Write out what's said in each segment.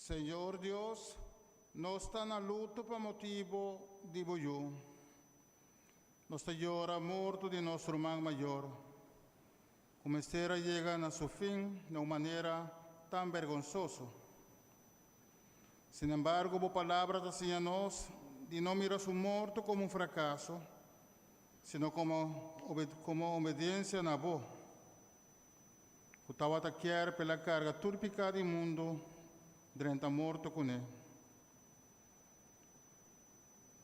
Señor Dios, nos ta na luto pa motibu di bo Yu. Nos ta yora morto di nos ruman mayor, ku mester a yega na su fin na un manera tan bergonsoso. Sinembargo, bo Palabra ta siña nos di no mira su morto komo un frakaso, sino komo komo obediensia na bo, ku tabata kier p'el a karga tur piká di mundu drenta morto kuné.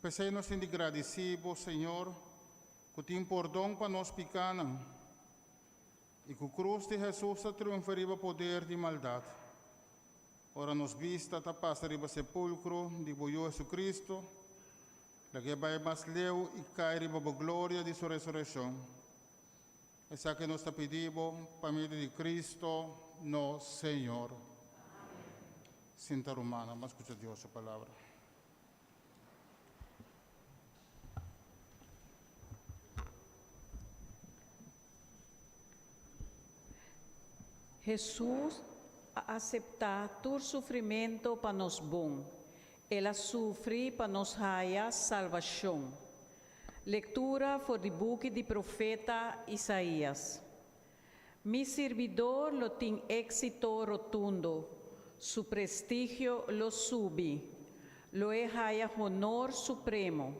P'esei nos tin di gradisí bo, Señor, ku tin pordon pa nos pikánan i ku krus di Hesus ta triunfa riba poder di maldat. Ora nos bista ta pasa riba sepulkro di bo Yu Hesukristu, lag'é bai mas leu i kai riba bo gloria di su resurekshon. Esaki nos ta pidi bo pa medio di Cristo nos Señor. Sinta rumannan, ban skucha Dios su palabra. Hesus a aseptá tur sufrimentu pa nos bon. El a sufri pa nos haya salbashon. Lektura for di buki di profeta Isaías. Mi sirbidor lo tin éksito rotundo, su prestigio lo subi, lo e haya honor supremo.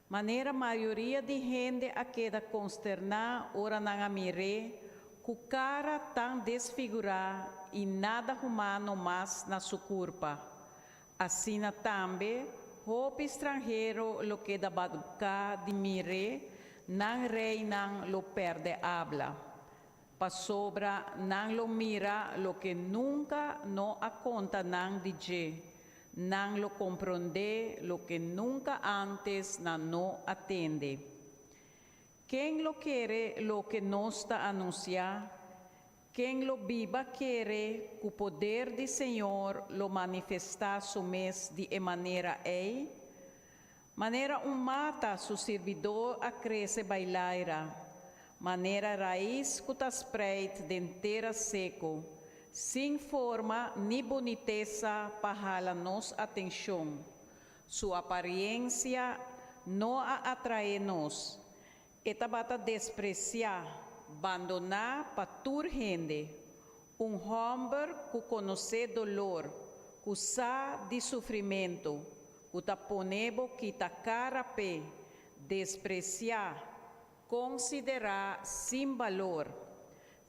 Manera mayoria di hende a keda konsterná ora nan a mir'é ku kara tan desfigurá i nada humano mas na su kurpa, Asina tambe, hopi stranhero lo keda baduká di mir'é, nan reinan lo pèrdè abla, pasobra nan lo mira loke nunka no a konta nan di dje, nan lo komprondé loke nunka ántes nan no a tende. Ken lo kere loke nos ta anunsiá? Ken lo biba kere ku poder di Señor lo manifestá su mes di e manera ei? Manera un mata su sirbidó a krese bai laira, manera rais ku ta spreit den tera seku, sin forma ni bunitesa pa hala nos atenshon. Su apariensia no a atraé nos. E tabata despresiá, bandoná pa tur hende, un hòmber ku konosé dolor, ku sa di sufrimentu, ku ta pone bo kita kara p'e, despresiá, konsiderá sin balor.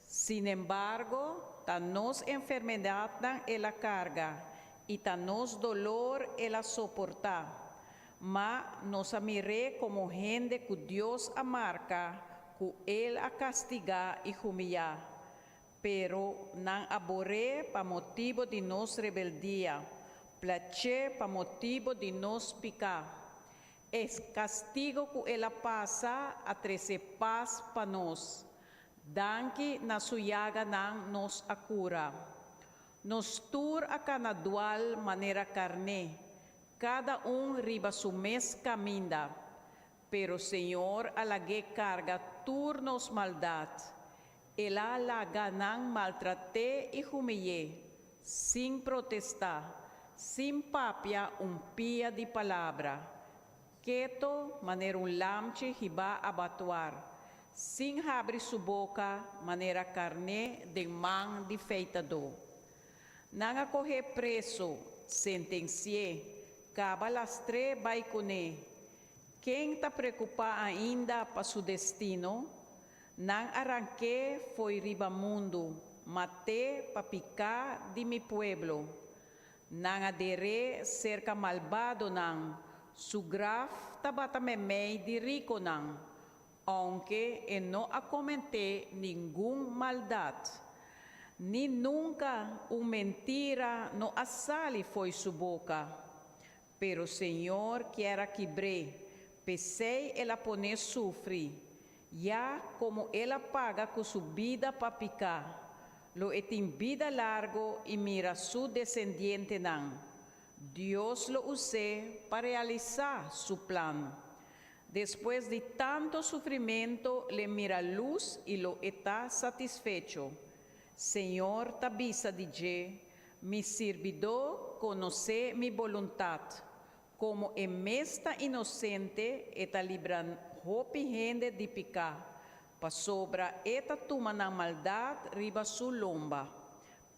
Sinembargo, ta nos enfermedatnan el a karga i ta nos dolor el a soportá. Ma nos a mir'é komo hende ku Dios a marka, ku el a kastigá i humiyá. Pero nan a bor'é pa motibu di nos rebeldia, plach'é pa motibu di nos piká. E kastigo ku el a pasa a trese pas pa nos. Danki na su yaganan nos a kura. Nos tur a kana dual manera karné, kada un riba su mes kaminda. Pero Señor a lag'é karga tur nos maldat. El a laga nan maltrat'é i humiy'é, sin protestá, sin papia un pia di palabra, keto manera un lamchi hibá abatuar, sin habri su boka manera karné den man di feitadó. Nan a koh'é preso, sentensi'é, kaba lastr'é bai kuné. Ken ta preokupá ainda pa su destino? Nan a rank'é fo'i riba mundu, mat'é pa piká di mi pueblo. Nan a der'é serka malbadonan, su graf tabata meimei di rikonan, ounke e no a kometé ningun maldat. Ni nunka un mentira no a sali fo'i su boka. Pero Señor kier a kibr'é, p'esei el a pon'é sufri. Ya komo el a paga ku su bida pa piká, lo e tin bida largo i mira su desendientenan. Dios lo us'é pa realisá su plan. Despues di tanto sufrimentu l'e mira lus i lo e ta satisfecho. Señor ta bisa di dje. Mi sirbidó konosé mi boluntat. Komo e mes ta inosente, e ta libra hopi hende di piká, pasobra e ta tuma nan maldat riba su lomba.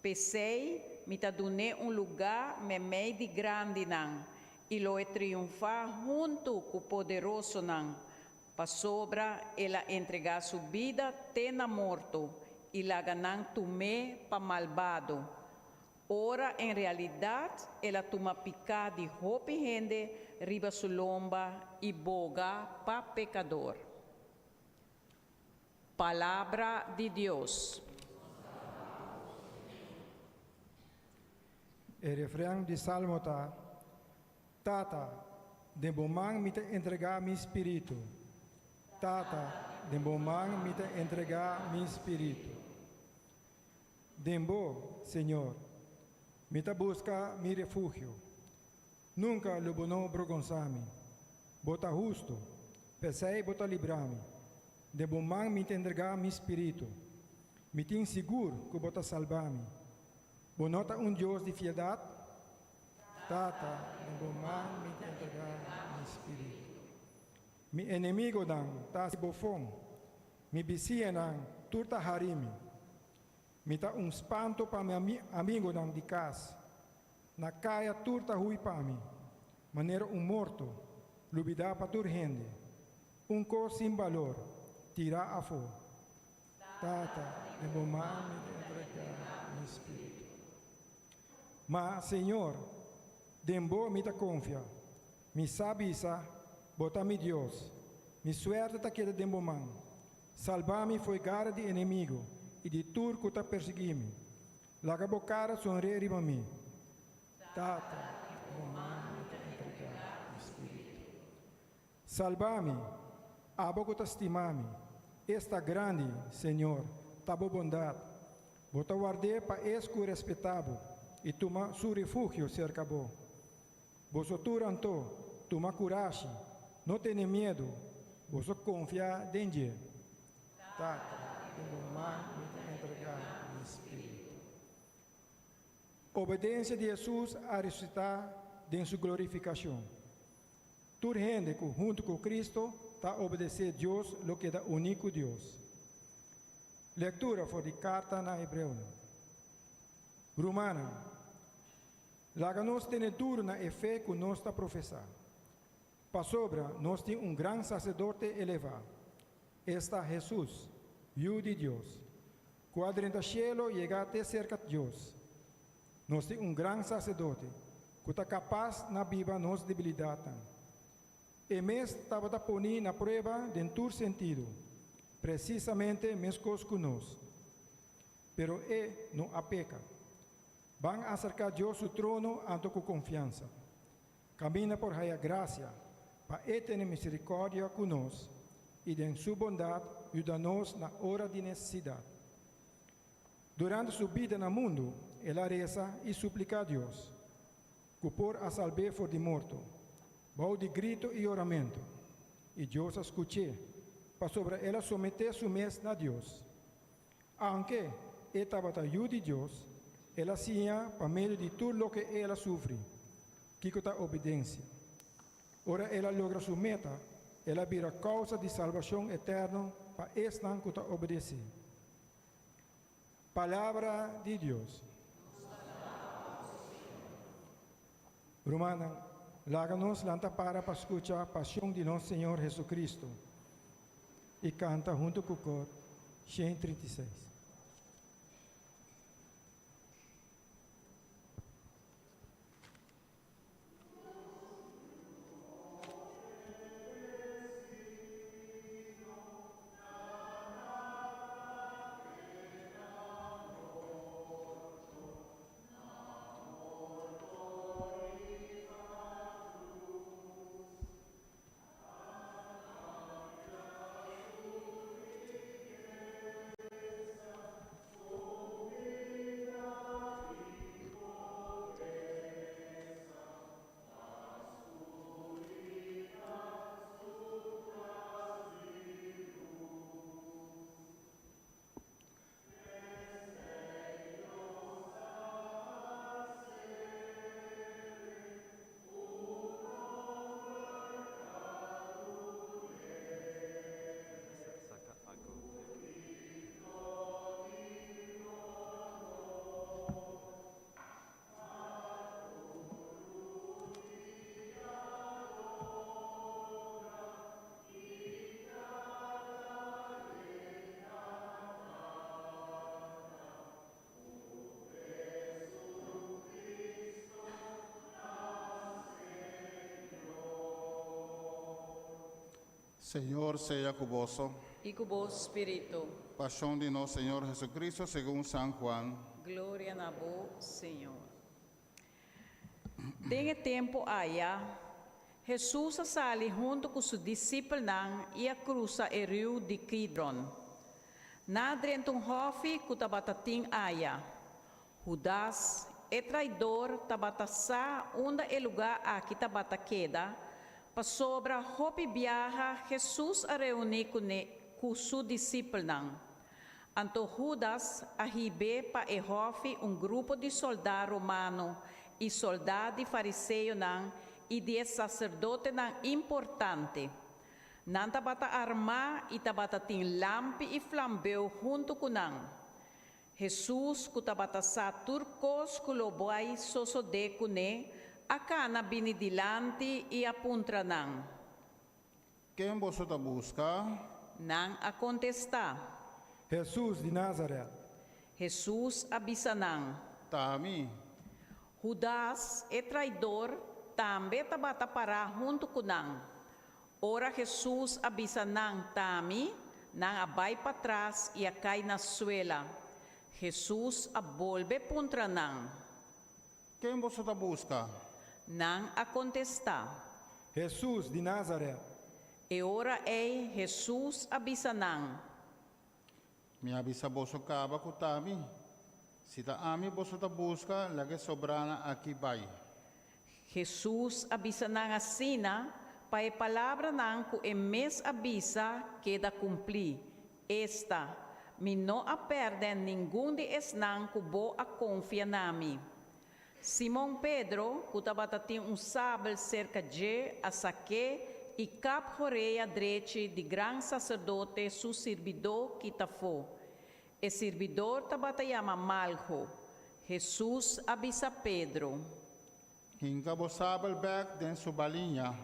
P'esei, mi ta dun'é un lugá meimei di grandinan, i lo e triunfá huntu ku poderosonan, pasobra el a entregá su bida te na morto i laga nan tum'é pa malbado, ora en realidat el a tuma piká di hopi hende riba su lomba i boga pa pekador. Palabra di Dios. E refren di Salmo ta, Tata, den bo man mi ta entregá mi spiritu. Tata, den bo man mi ta entregá mi spiritu. Den bo, Señor, mi ta buska mi refugio. Nunka lo bo no brogonsá mi. Bo ta hustu, p'esei bo ta libra mi. Den bo man mi ta entregá mi spiritu. Mi tin sigur ku bo ta salba mi. Bo no ta un Dios di fiedat? Tata, den bo man mi ta entregá mi spiritu. Mi enemigonan ta hasi bofon, mi bisiñanan tur ta hari mi. Mi ta un spanto pa mi amigonan di kas. Na kaya tur ta hui pa mi, manera un morto, lubidá pa tur hende, un kos sin balor, tirá afó. Tata, den bo man mi ta entregá mi spiritu. Ma, Señor, den bo mi ta konfia. Mi sa bisa, Bo ta mi Dios. Mi suerte ta keda den bo man. Salba mi fo'i gara di enemigo i di tur ku ta persiguí mi. Laga bo kara sonreí riba mi. Tata, den bo man mi ta entregá mi spiritu. Salba mi, abo ku ta stima mi. Esta grandi, Señor, ta bo bondat. Bo ta ward'é pa es ku respetá bo i tuma su refugio serka bo. Boso tur anto, tuma kurashi, no tene miedu, boso konfia den dje. Tata, den bo man mi ta entregá mi spiritu. Obedensia di Hesus a resusitá den su glorifikashon. Tur hende ku huntu ku Kristo ta obedesé Dios lo keda uní ku Dios. Lektura for di Karta na Hebreonan. Rumannan, laga nos tene duru na e fe ku nos ta profesá, pasobra nos tin un gran saserdote elevá, esta Hesus, Yu di Dios, ku a drenta shelu yega te serka Dios. Nos tin un gran saserdote ku ta kapas na biba nos debilidatnan. E mes tabata poní na prueba den tur sentido, presisamente meskos ku nos. Pero e no a peka. Ban aserká Dios su trono anto ku konfiansa. Kaminda por haya grasia pa E tene miserikòrdia ku nos i den Su bondat yuda nos na ora di nesesidat. Durante Su bida na mundu, El a resa i supliká Dios, ku por a salb'é for di morto, bou di grito i yoramentu, i Dios a skuch'é, pasobra el a someté su mes na Dios. Aunke e tabata Yu di Dios, el a siña pa medio di tur loke el a sufri, kiko ta obedensia. Ora el a logra su meta, el a bira kousa di salbashon eterno pa esnan ku ta obedesé. Palabra di Dios. Rumannan, laga nos lanta para pa skucha Pasion di nos Señor Jesucristo i kanta huntu ku kor 136. Señor sea ku boso. I ku bo spiritu. Pashon di nos Señor Jesucristo segun San Juan. Gloria na bo, Señor. Den e tempu aya, Hesus a sali huntu ku su disipelnan i a krusa e riu di Kidron. Nan a drenta un hòfi ku tabata tin aya. Hudas, e traidor, tabata sa unda e lugá aki tabata keda, pasobra hopi biaha Hesus a reuní kuné ku su disipelnan. Anto Hudas a hib'é pa e hòfi un grupo di sòldá romano i sòldá di fariseonan i di e saserdotenan importante. Nan tabata armá i tabata tin lampi i flambeu huntu ku nan. Hesus, ku tabata sa tur kos ku lo bai sosodé kuné, a kana bini dilanti i a puntra nan. Ken boso ta buska? Nan a kontestá. Hesus di Nazaret. Hesus a bisa nan. Ta ami. Hudas, e traidor, tambe tabata pará huntu ku nan. Ora Hesus a bisa nan, Ta ami, nan a bai patras i a kai na suela. Hesus a bolbe puntra nan. Ken boso ta buska? Nan a kontestá. Hesus di Nazaret. E ora ei Hesus a bisa nan. Mi a bisa boso kaba ku ta ami. Si ta ami boso ta buska, laga e sobranan aki bai. Hesus a bisa nan asina pa e palabranan ku e mes a bisa keda kumplí, esta, Mi no a pèrdè ningun di esnan ku bo a konfia na mi. Simon Pedro, ku tabata tin un sabel serka dje, a sak'é i kap horea drechi di gran saserdote su sirbidó kita afó. E sirbidor tabata yama Malgo. Hesus a bisa Pedro. Hinka bo sabel bèk den su baliña.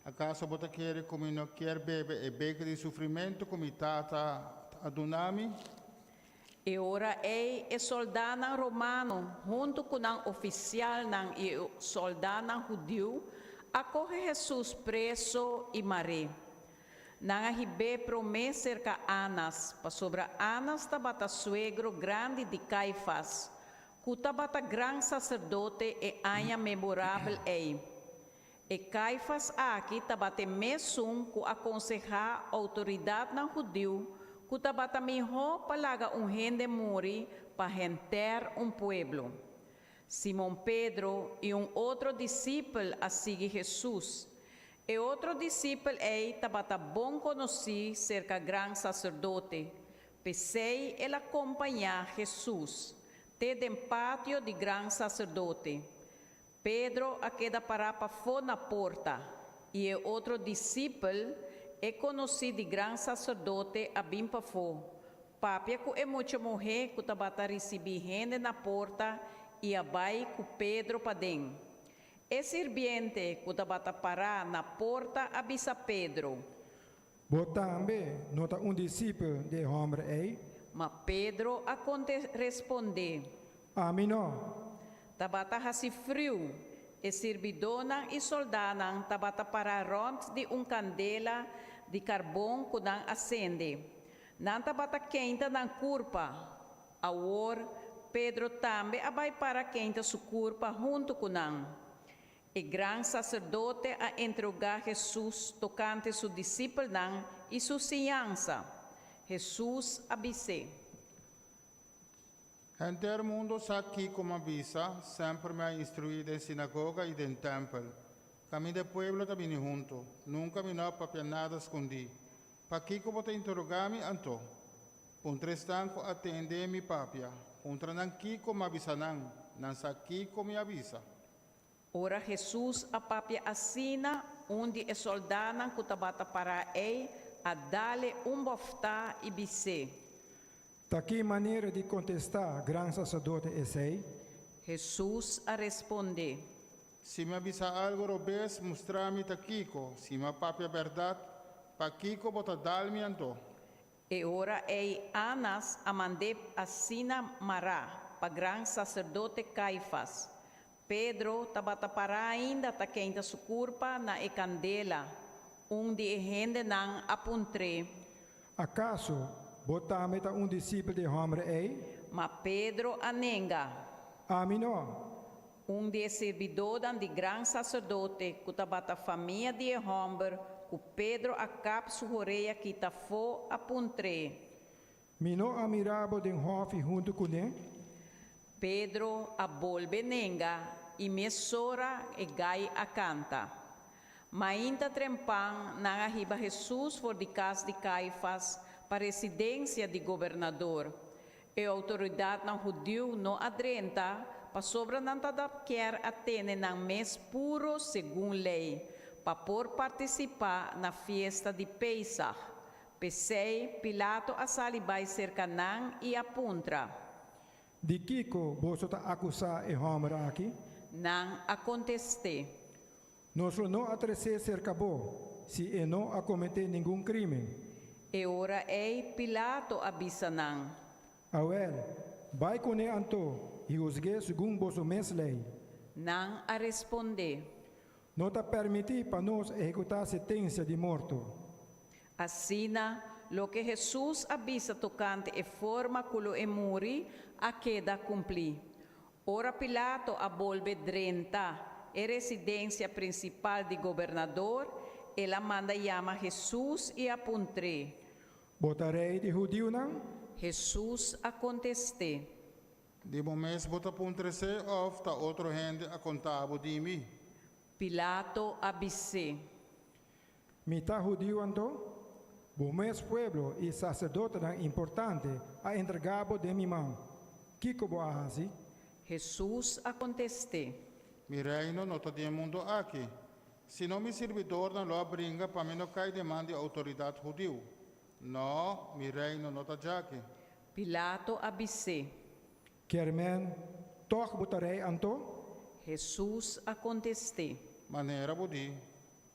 Akaso bo ta kere ku mi no kier bebe e beker di sufrimentu ku mi Tata a duna mi? E ora ei e sòldánan romano huntu ku nan ofisialnan i e sòldánan hudiu a kohe Hesus preso i mar'é. Nan a hib'é promé serka Anas, pasobra Anas tabata suegro grandi di Kaifas, ku tabata gran saserdote e aña memorabel ei. E Kaifas aki tabata e mesun ku a konsehá outoridatnan hudiu ku tabata mihó pa laga un hende muri pa henter un pueblo. Simon Pedro i un otro disipel a sigui Hesus. E otro disipel ei tabata bon konosí serka gran saserdote, p'esei el a kompañá Hesus te den patio di gran saserdote. Pedro a keda pará pafó na porta, i e otro disipel, e konosí di gran saserdote, a bin pafó, papia ku e mucha muhé ku tabata risibí hende na porta i a bai ku Pedro paden. E sirbiente ku tabata pará na porta a bisa Pedro. Bo tambe no ta un disipel di e hòmber ei? Ma Pedro a respondé. Ami no. Tabata hasi friu, e sirbidónan i sòldánan tabata pará rònt di un kandela di karbon ku nan a sende. Nan tabata keinta nan kurpa. Awor, Pedro tambe a bai para keinta su kurpa huntu ku nan. E gran saserdote a interogá Hesus tokante su disipelnan i su siñansa. Hesus a bis'é. Henter mundu sa kiko m'a bisa, semper mi a instruí den sinagoga i den tèmpel. Kaminda e pueblo ta bini huntu, nunka mi no a papia nada skondí. Pakiko bo ta interogá mi anto? Puntra esnan ku a tende mi papia, puntra nan kiko m'a bisa nan, nan sa kiko mi a bisa. Ora Hesus a papia asina, un di e sòldánan ku tabata pará ei a dal-e un bòftá i bis'é. Ta ki manera di kontestá gran saserdote esei? Hesus a respondé. Si mi a bisa algu robes, mustra mi ta kiko, si mi a papia bèrdat, pakiko bo ta dal mi anto? E ora ei Anas a mand'é asina mará pa gran saserdote Kaifas. Pedro tabata pará ainda ta keinta su kurpa na e kandela. Un di e hendenan a puntr'é. Akaso bo tambe ta un disipel di e hòmber ei? Ma Pedro a nenga. Ami no. Un di e sirbidónan di gran saserdote, ku tabata famia di e hòmber ku Pedro a kap su horea kita afó, a puntr'é. Mi no a mira bo den hòfi huntu kuné? Pedro a bolbe nenga i mesora e gai a kanta. Mainta trempan nan a hiba Hesus for di kas di Kaifas pa residensia di gobernador. E outoridatnan hudiu no a drenta pasobra nan tabata kier a tene nan mes puro segun lei pa por partisipá na fiesta di Pesach. P'esei, Pilato a sali bai serka nan i a puntra. Di kiko boso ta akusá e hòmber aki? Nan a kontest'é. Nos lo no a tres'é serka bo, si e no a kometé ningun krímen. E ora ei Pilato a bisa nan. Awèl, bai kuné anto i husg'é segun boso mes lei. Nan a respondé. No ta permití pa nos ehekutá sentensia di morto. Asina, loke Hesus a bisa tokante e forma ku lo e muri a keda kumplí. Ora Pilato a bolbe drenta e residensia prinsipal di gobernador, el a manda yama Hesus i a puntr'é. Bo ta rei di hudiunan? Hesus a kontest'é. Di bo mes bo ta puntra esei òf ta otro hende a konta bo di mi? Pilato a bis'é. Mi ta hudiu anto? Bo mes pueblo i saserdotenan importante a entregá bo den mi man. Kiko bo a hasi? Hesus a kontest'é. Mi reino no ta di e mundu aki. Si no mi sirbidornan lo a bringa pa mi no kai den man di outoridat hudiu. No, mi reino no ta djaki. Pilato a bis'é. Kier men, tòg bo ta rei anto? Hesus a kontest'é. Manera bo di,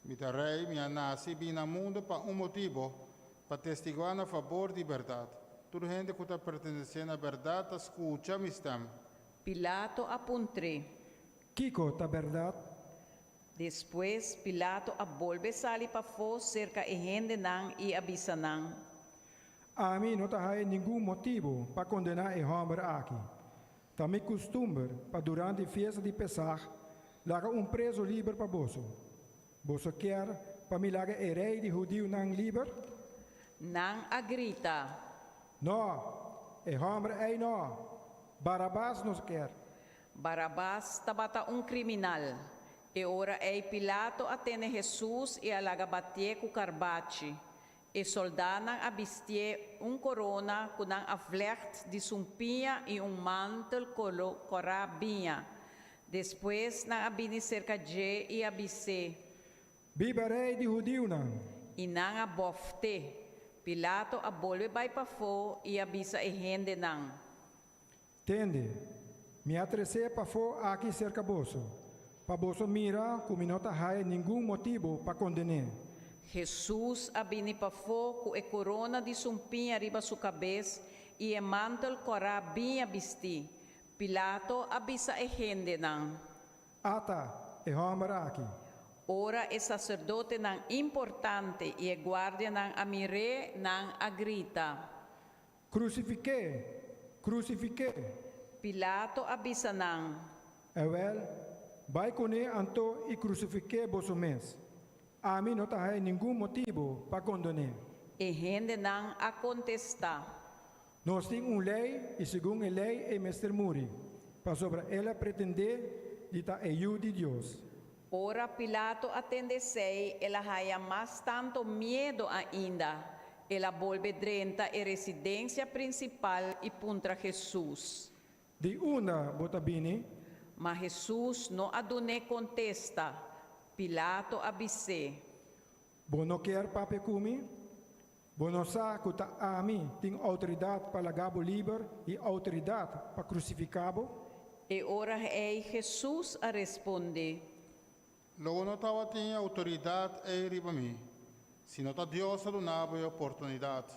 Mi ta rei, mi a nase i bini na mundu pa un motibu, pa testiguá na fabor di bèrdat. Tur hende ku ta pertenesé na bèrdat ta skucha mi stèm. Pilato a puntr'é. Kiko ta bèrdat? Despues Pilato a bolbe sali pafó serka e hendenan i a bisa nan. Ami no ta haya ningun motibu pa kondená e hòmber aki. Ta mi kustumber pa durante fiesta di Pesaj laga un prezu liber pa boso. Boso kier pa mi laga e rei di hudiunan liber? Nan a grita. No, e hòmber ei no! Barabas nos kier! Barabas tabata un kriminal. E ora ei Pilato a tene Hesus i a laga batié ku karbachi. E sòldánan a bistié un korona ku nan a vlègt di sumpiña i un mantel kolo kòrá biña. Despues nan a bini serka dje i a bis'é. Biba Rei di hudiunan! I nan a bòft'é. Pilato a bolbe bai pafó i a bisa e hendenan. Tende, mi a tres'é pafó aki serka boso, pa boso mira ku mi no ta haya ningun motibu pa konden'é. Hesus a bini pafó ku e korona di sumpiña riba su kabes i e mantel kòrá biña bistí. Pilato a bisa e hendenan. Ata e hòmber aki! Ora e saserdotenan importante i e guardianan a mir'é, nan a grita. Krusifik'é! Krusifik'é! Pilato a bisa nan. Ewel, bai kuné anto i krusifik'é boso mes. Ami no ta haña ningun motibu pa kondon'é. E hendenan a kontestá. Nos tin un lei i segun e lei e mester muri, pasobra el a pretendé di ta e Yu di Dios. Ora Pilato a tende esei, el a haya mas tanto miedo ainda. El a bolbe drenta e residencia principal i puntra Hesus. Di unda bo ta bini? Ma Hesus no a dun'é contesta. Pilato a bis'é. Bo no kier papia cu mi? Bo no sa cu ta ami tin autoridad pa laga bo liber i autoridad pa crucifica bo? E ora ei Hesus a respondé. Lo bo no tabatin e outoridat ei riba mi, si no ta Dios a duna bo e oportunidat.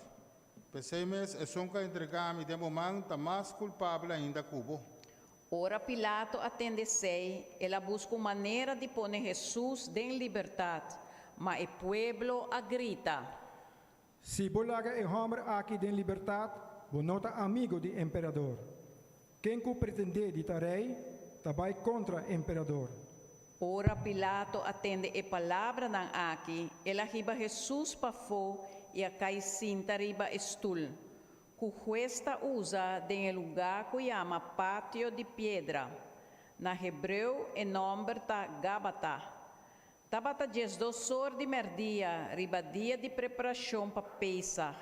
P'esei mes esun ku a entregá mi den bo man ta mas kulpabel ainda ku bo. Ora Pilato a tende esei, el a buska un manera di pone Hesus den libertat. Ma e pueblo a grita. Si bo laga e hòmber aki den libertat, bo no ta amigu di emperador. Ken ku pretendé di ta rei, ta bai kontra emperador. Ora Pilato a tende e palabranan aki, el a hiba Hesus pafó i a kai sinta riba e stul, ku hues ta usa den e lugá ku yama Patio di Piedra. Na hebreo e nòmber ta Gabata. Tabata 12 or di mèrdia riba dia di preparashon pa Pesach.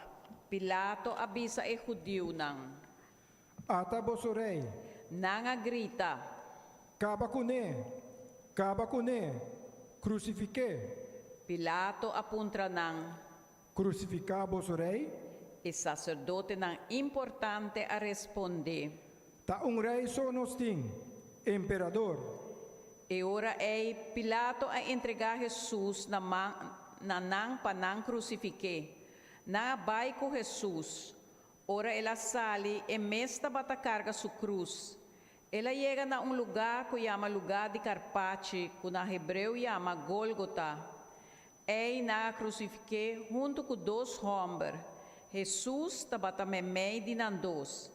Pilato a bisa e hudiunan. Ata boso rei. Nan a grita. Kaba kuné! Kaba kuné! Krusifik'é! Pilato a puntra nan. Krusifiká boso rei? E saserdotenan importante a respondé. Ta un rei so nos tin, emperador. E ora ei Pilato a entregá Hesus na man na nan pa nan krusifik'é. Nan a bai ku Hesus. Ora el a sali, e mes tabata karga su krus. El a yega na un lugá ku yama Lugá di Karpachi, ku na hebreo yama Gólgota. Ei nan a krusifik'é huntu ku dos hòmber. Hesus tabata meimei di nan dos.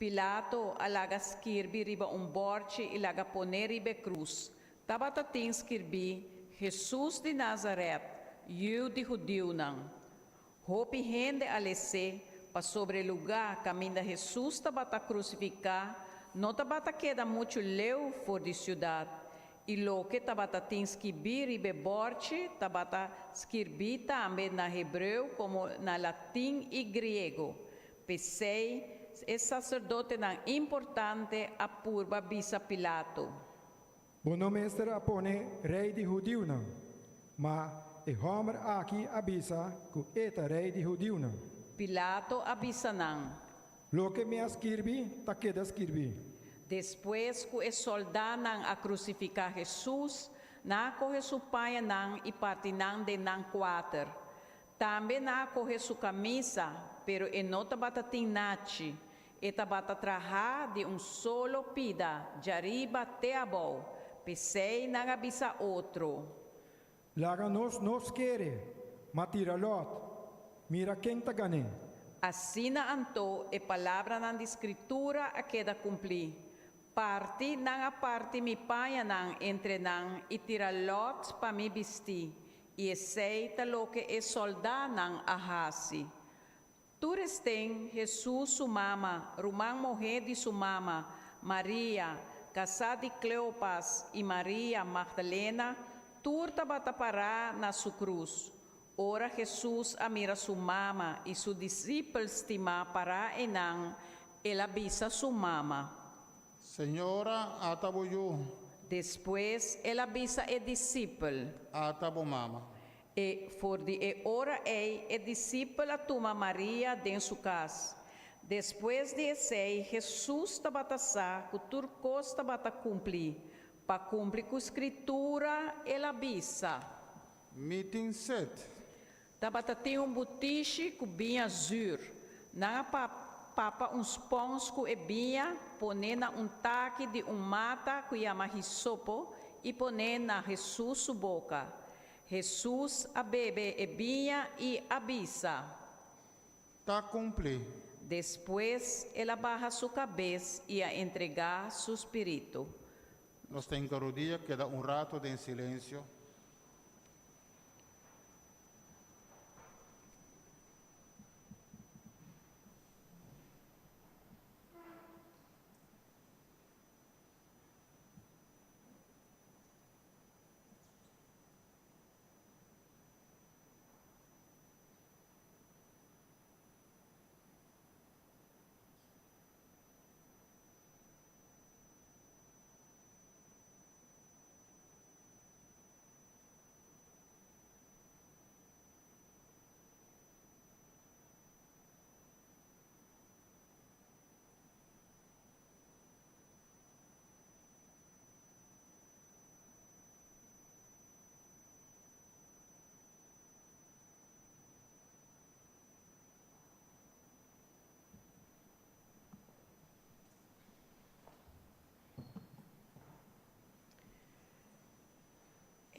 Pilato a laga skirbi riba un bòrchi i laga pon'é riba e krus. Tabata tin skirbí, Hesus di Nazarèt, yu di hudiunan. Hopi hende a les'é, pasobra e lugá kaminda Hesus tabata krusifiká no tabata keda muchu leu for di siudat, i loke tabata tin skibí riba e bòrchi tabata skirbí tambe na hebreo komo na latin i griego. P'esei, e saserdotenan importante a purba bisa Pilato. Bo no mester a pone Rei di hudiunan, ma e hòmber aki a bisa ku e ta Rei di hudiunan. Pilato a bisa nan. Loke mi a skirbi ta keda skirbí. Despues ku e sòldánan a krusifiká Hesus, nan a kohe su pañanan i parti nan den nan kuater. Tambe nan a kohe su kamisa, pero e no tabata tin nachi. E tabata trahá di un solo pida, djariba te abou. P'esei nan a bisa otro. Laga nos no skere, ma tira lòt, mira ken ta gan'é. Asina anto e palabranan di Skritura a keda kumplí, Parti nan a parti mi pañanan entre nan i tira lòt pa mi bistí. I esei ta loke e sòldánan a hasi. Tur esten, Hesus su mama, ruman mohé di su mama, Maria, kasá di Kleopas, i Maria Magdalena, tur tabata pará na su krus. Ora Hesus a mira su mama i su disipel stimá pará einan, el a bisa su mama. Señora, ata bo yu. Despues el a bisa e disipel. Ata bo mama. E For di e ora ei e disipel a tuma Maria den su kas. Despues di esei Hesus tabata sa ku tur kos tabata kumplí. Pa kumpli ku Skritura el a bisa. Mi tin set. Tabata tin un butishi ku biña zür. Nan a papa un spòns ku e biña, pon'é na un taki di un mata ku yama hisopo i pon'é na Hesus su boka. Hesus a bebe e biña i a bisa. Ta kumplí. Despues el a baha su kabes i a entregá su spiritu. Nos ta hinka rudia, keda un ratu den silensio.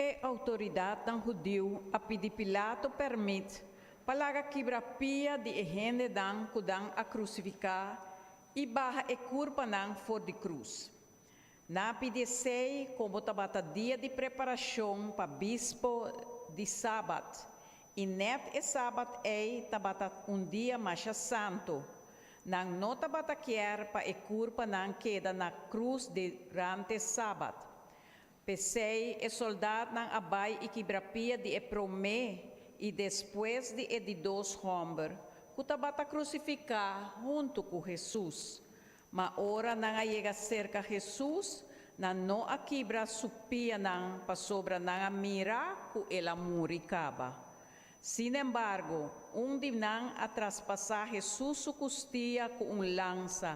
E outoridatnan hudiu a pidi Pilato pèrmit pa laga kibra pia di e hendenan ku nan a krusifiká i baha e kurpanan for di krus. Nan a pidi esei komo tabata dia di preparashon pa bispo di sabat, i nèt e sabat ei tabata un dia masha santu. Nan no tabata kier pa e kurpanan keda na krus durante sabat. P'esei e soldatnan a bai i kibra pia di e promé i despues di e di dos hòmber ku tabata krusifiká huntu ku Hesus. Ma ora nan a yega serka Hesus, nan no a kibra su pianan pasobra nan a mira ku el a muri kaba. Sinembargo, un di nan a traspasá Hesus su kustia ku un lansa,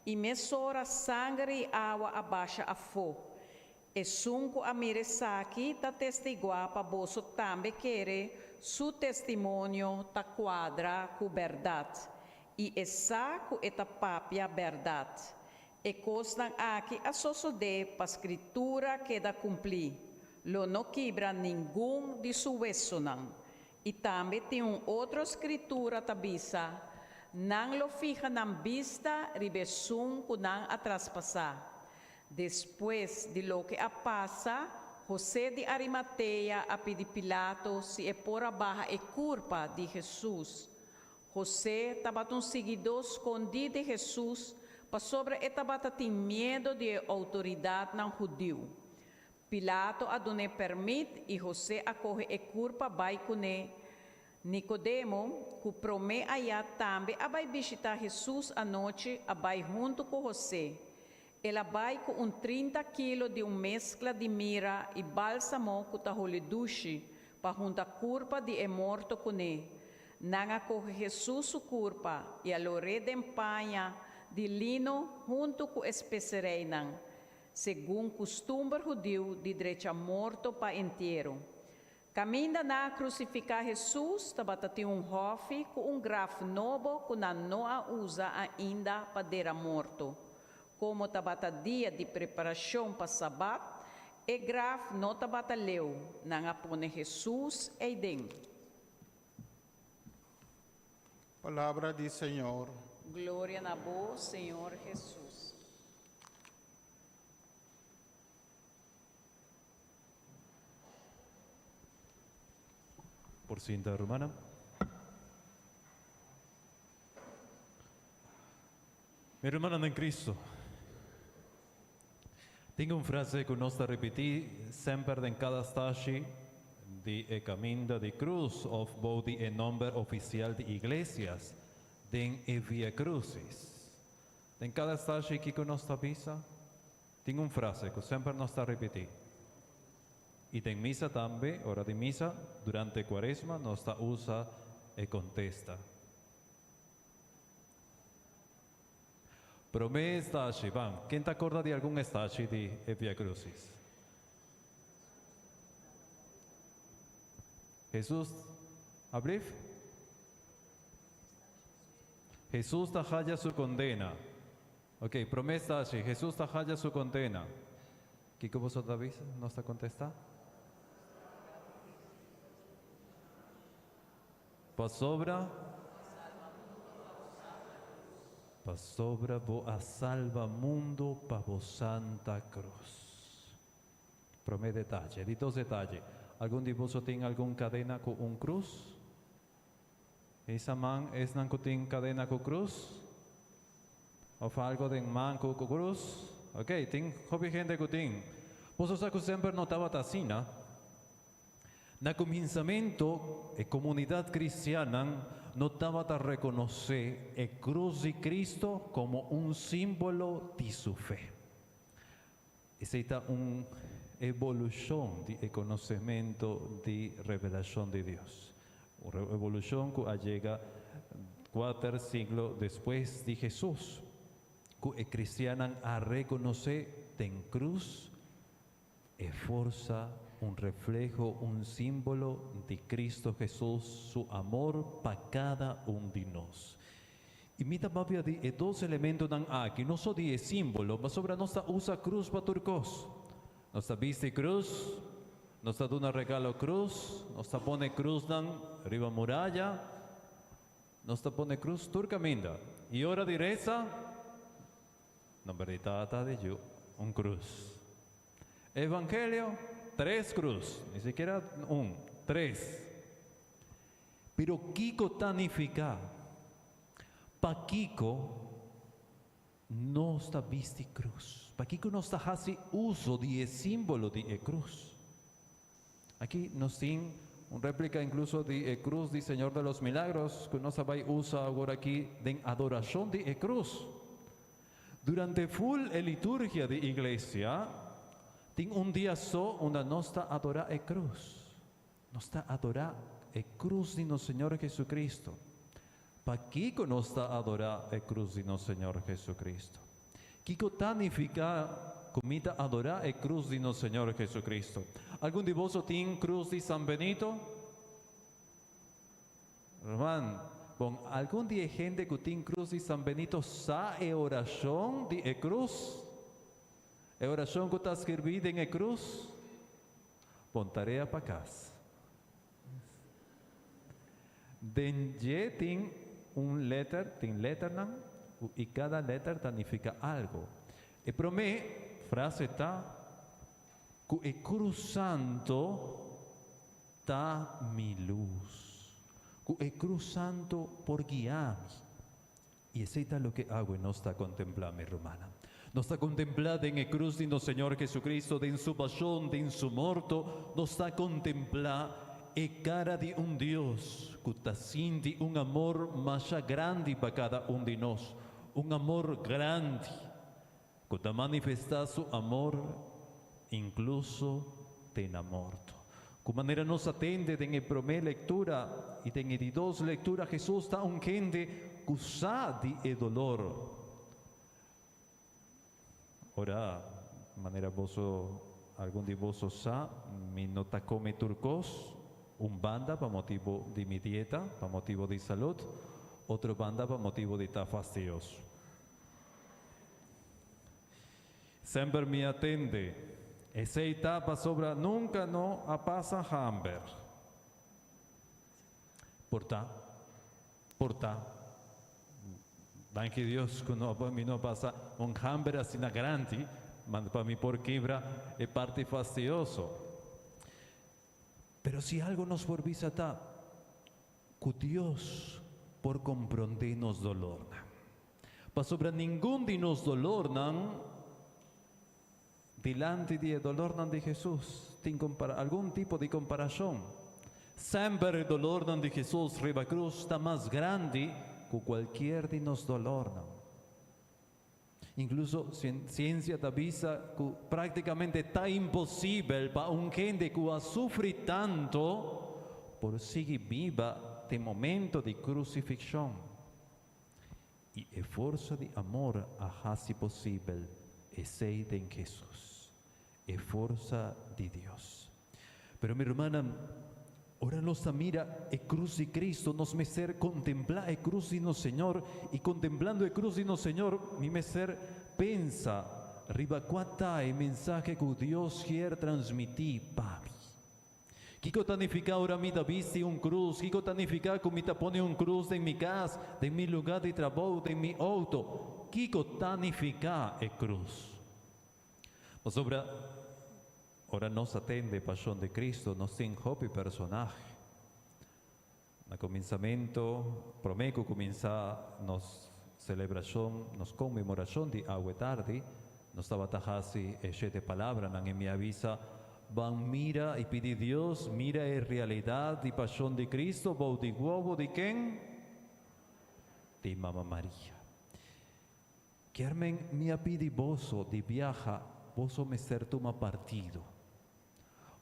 i mesora sanger i awa a basha afó. Esun ku a mira esaki ta testiguá pa boso tambe kere, su testimonio ta kuadra ku bèrdat, i e sa ku e ta papia bèrdat. E kosnan aki a sosodé pa Skritura keda kumplí, Lo no kibra ningun di su wesonan. I tambe tin un otro Skritura ta bisa, Nan lo fiha nan bista riba esun ku nan a traspasá. Despues di loke a pasa, Hosé di Arimatea a pidi Pilato si e por a baha e kurpa di Hesus. José tabata un siguidó skondí di Hesus pasobra e tabata tin miedu di e outoridatnan hudiu. Pilato a dun'é pèrmit i José a kohe e kurpa bai kuné. Nikodemo, ku promé ayá tambe a bai bishitá Hesus anochi, a bai huntu ku José. El a bai ku un 30 kilo di un meskla di mira i bálsamo ku ta hole dushi, pa hunta kurpa di e morto kuné. Nan a kohe Hesus su kurpa i a lor'é den paña di lino huntu ku e spesereinan, segun kustumber hudiu di drecha morto pa entiero. Kaminda nan a krusifiká Hesus tabata tin un hòfi ku un graf nobo ku nan no a usa ainda pa dera morto. Komo tabata dia di preparashon pa Sabat, e graf no tabata leu, nan a pone Hesus eiden. Palabra di Señor. Gloria na bo, Señor Hesus. Por sinta, rumannan. Mi rumannan den Cristo, tin un frase ku nos ta ripití semper den kada stashi di e Kaminda di Krus òf bou di e nòmber ofisial di iglesias den e Via Crucis. Den kada stashi kiko nos ta bisa? Tin un frase ku semper nos ta ripití. I den misa tambe, ora di misa, durante Kuaresma nos ta usa e kontesta. Promé estashi, ban, ken ta korda di algun estashi di e Via Crucis? Hesus, ablief? Hesus ta haya su kondena. Ok, promé estashi, Hesus ta haya su kondena. Kiko boso ta bisa? Nos ta kontestá? Pasobra Pasobra bo a salba mundu pa bo santa cruz. Prome detaye. Di dos detaye. Algun di boso tin algun cadena cu un cruz? Hisa man esnan cu tin cadena cu cruz? Of algo den man cu cruz? Ok, tin hopi hende cu tin. Boso sa cu semper no tabata asina. Na kuminsamentu, e komunidat kristiannan no tabata rekonosé e krus di Kristu komo un símbolo di su fe. Esei ta un evolushon di e konosementu di revelashon di Dios, un evolushon ku a yega kuater siglo despues di Hesus, ku e kristiannan a rekonosé den krus E forsa, un refleho, un símbolo di Cristo Hesus su amor pa kada un di nos. I mi ta papia di e dos elementonan aki, no so di e símbolo, pasobra nos ta usa krus pa tur kos. Nos ta bisti krus, Nos ta duna regalo cruz, nos ta pone cruznan riba muraya, nos ta pone cruz tur caminda. Y ora di reza, nomber di Tata, di Yu, un cruz. Evangelio, tres cruz, ni sikiera un, tres. Pero kico ta nifica? Pakico nos ta bisti cruz? Pakico nos ta haci uso di e simbolo di e cruz? Aki nos tin un replica incluso di e cruz di Señor de los Milagros, cu nos a bay usa awor aki den adoracion di e cruz. Durante full e liturgia di iglesia, tin un dia so unda nos ta adora e cruz. Nos ta adora e cruz di nos Señor Jesucristo. Pakico nos ta adora e cruz di nos Señor Jesucristo? Kico ta nifica cu mi ta adora e cruz di nos Señor Jesucristo? Algun di boso tin cruz di San Benito? Ruman, bon, algun di e hende cu tin cruz di San Benito sa e oracion di e cruz? E oracion cu ta skirbi den e cruz? Bon, tarea pa cas. Den dje tin un letter, tin letternan, y cada letter ta nifica algo. E prome frase ta cu e cruz santo ta mi luz, cu e cruz santo por guia mi. Y esey ta loke awe nos ta contempla, mi rumannan. Nos ta contempla den e cruz di nos Señor Jesucristo, den su pasion, den su morto, nos ta contempla e cara di un Dios cu ta sinti un amor masha grandi pa cada un di nos, un amor grandi cu ta manifesta su amor incluso te na morto. Cu manera nos a tende den e prome lectura y den e di dos lectura, Jesus ta un hende cu sa di e dolor. Ora, manera boso, algun di boso sa, mi no ta come tur cos, un banda pa motibo di mi dieta, pa motibo di salud, otro banda pa motibo di ta fastioso. Semper mi a tende, esey ta pasobra nunca no a pasa hamber. Por ta, por ta. Danki Dios cu no, mi no pasa un hamber asina grandi, ma pa mi por kibra e parti fastioso. Pero si algo nos por bisa ta cu Dios por comprende nos dolornan. Pasobra ningun di nos dolornan dilanti di e dolornan di Jesus tin compara algun tipo di comparacion. Semper e dolornan di Jesus riba cruz ta mas grandi cu cualkier di nos dolornan. Incluso ciencia ta bisa cu practicamente ta imposibel pa un hende cu a sufri tanto por sigui biba te momento di crucifixion. Y e forsa di amor a haci posibel esey den Jesus. E forsa di Dios. Pero mi rumannan, ora nos ta mira e cruz di Cristo, nos mester contempla e cruz di nos Señor, y contemplando e cruz di nos Señor, mi mester pensa riba cua ta e mensahe cu Dios kier transmiti pa mi. Kiko ta nifiká ora mi ta bisti un krus? Kiko ta nifiká ku mi ta pone un krus den mi kas, den mi lugá di trabou, den mi outo? Kiko ta nifiká e krus? Pasobra ora nos a tende e Pashon di Kristu, nos tin hopi personahe. Na kuminsamentu, promé ku kuminsá nos selebrashon, nos konmemorashon di awe tardi, nos tabata hasi e shete palabranan i mi a bisa, Ban mira i pidi Dios mira e realidat di Pashon di Kristu bou di wowo di ken? Di Mama Maria. Kier men mi a pidi boso di biaha, boso mester tuma partido.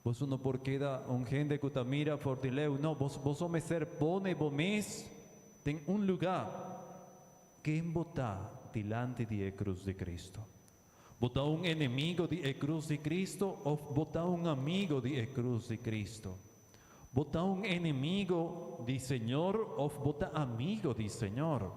Boso no por keda un hende ku ta mira for di leu, no, boso mester pone bo mes den un lugá. Ken bo ta dilanti di e krus di Kristu? Bo ta un enemigo di e krus di Kristu òf bo ta un amigo di e krus di Kristu? Bo ta un enemigo di Señor òf bo ta amigo di Señor?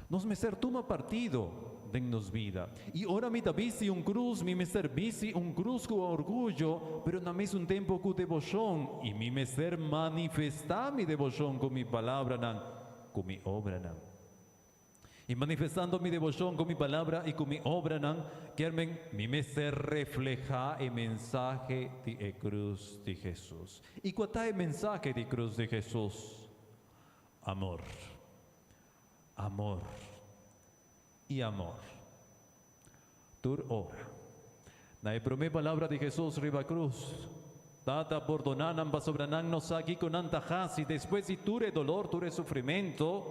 Nos mester tuma partido. den nos bida. I ora mi ta bisti un krus, mi mester bisti un krus ku orguyo, pero na mesun tempu ku deboshon, i mi mester manifestá mi deboshon ku mi palabranan, ku mi obranan. I manifestando mi deboshon ku mi palabra i ku mi obranan, kier men mi mester reflehá e mensahe di e krus di Hesus. I kua ta e mensahe di krus di Hesus? Amor. Amor i amor. Tur ora. Na e promé palabra di Hesus riba krus, Tata, pordoná nan pasobra nan no sa kiko nan ta hasi. Despues di tur e dolor, tur e sufrimentu,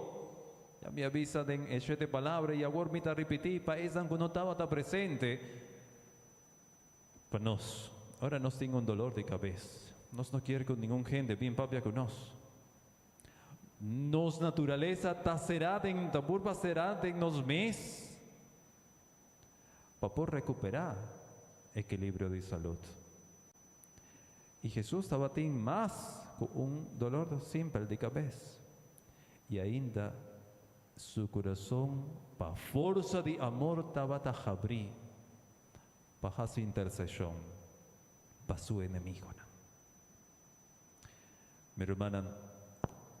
ya mi a bisa den e shete palabra i awor mi ta ripití pa esnan ku no tabata presente, pa nos, ora nos tin un dolor di kabes, nos no kier ku ningun hende bin papia ku nos. Nos naturalesa ta será den, ta burba será den nos mes pa por rekuperá ekilibrio di salud. I Hesus tabatin mas ku un dolor simpel di kabes. I ainda su kurason pa forsa di amor tabata habrí pa hasi interseshon pa su enemigonan. Mi rumannan,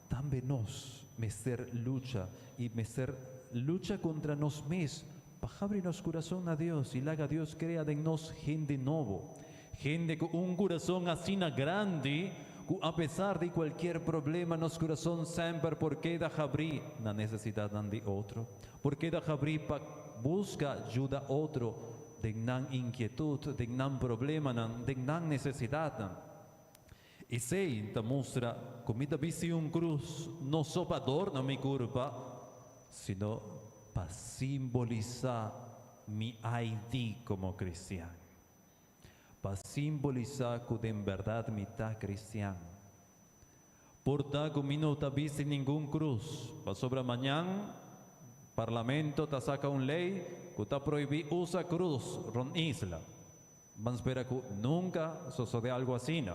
tambe nos mester lucha i mester lucha kontra nos mes pa habri nos kurason na Dios i laga Dios krea den nos hende nobo, hende ku un kurason asina grandi ku apesar di kualkier problema nos kurason semper por keda habrí na nesesidatnan di otro, por keda habrí pa buska yuda otro den nan inkietut, den nan problemanan, den nan nesesidatnan. Esei ta mustra ku mi ta bisti un krus no so pa adorna mi kurpa, sino pa simbolisá mi ID komo kristian. Pa simbolisá ku den bèrdat mi ta kristian. Por ta ku mi no ta bisti ningun krus, pasobra mañan Parlamento ta saka un lei ku ta prohibí usa krus rònt isla. Ban spera ku nunka sosodé algu asina.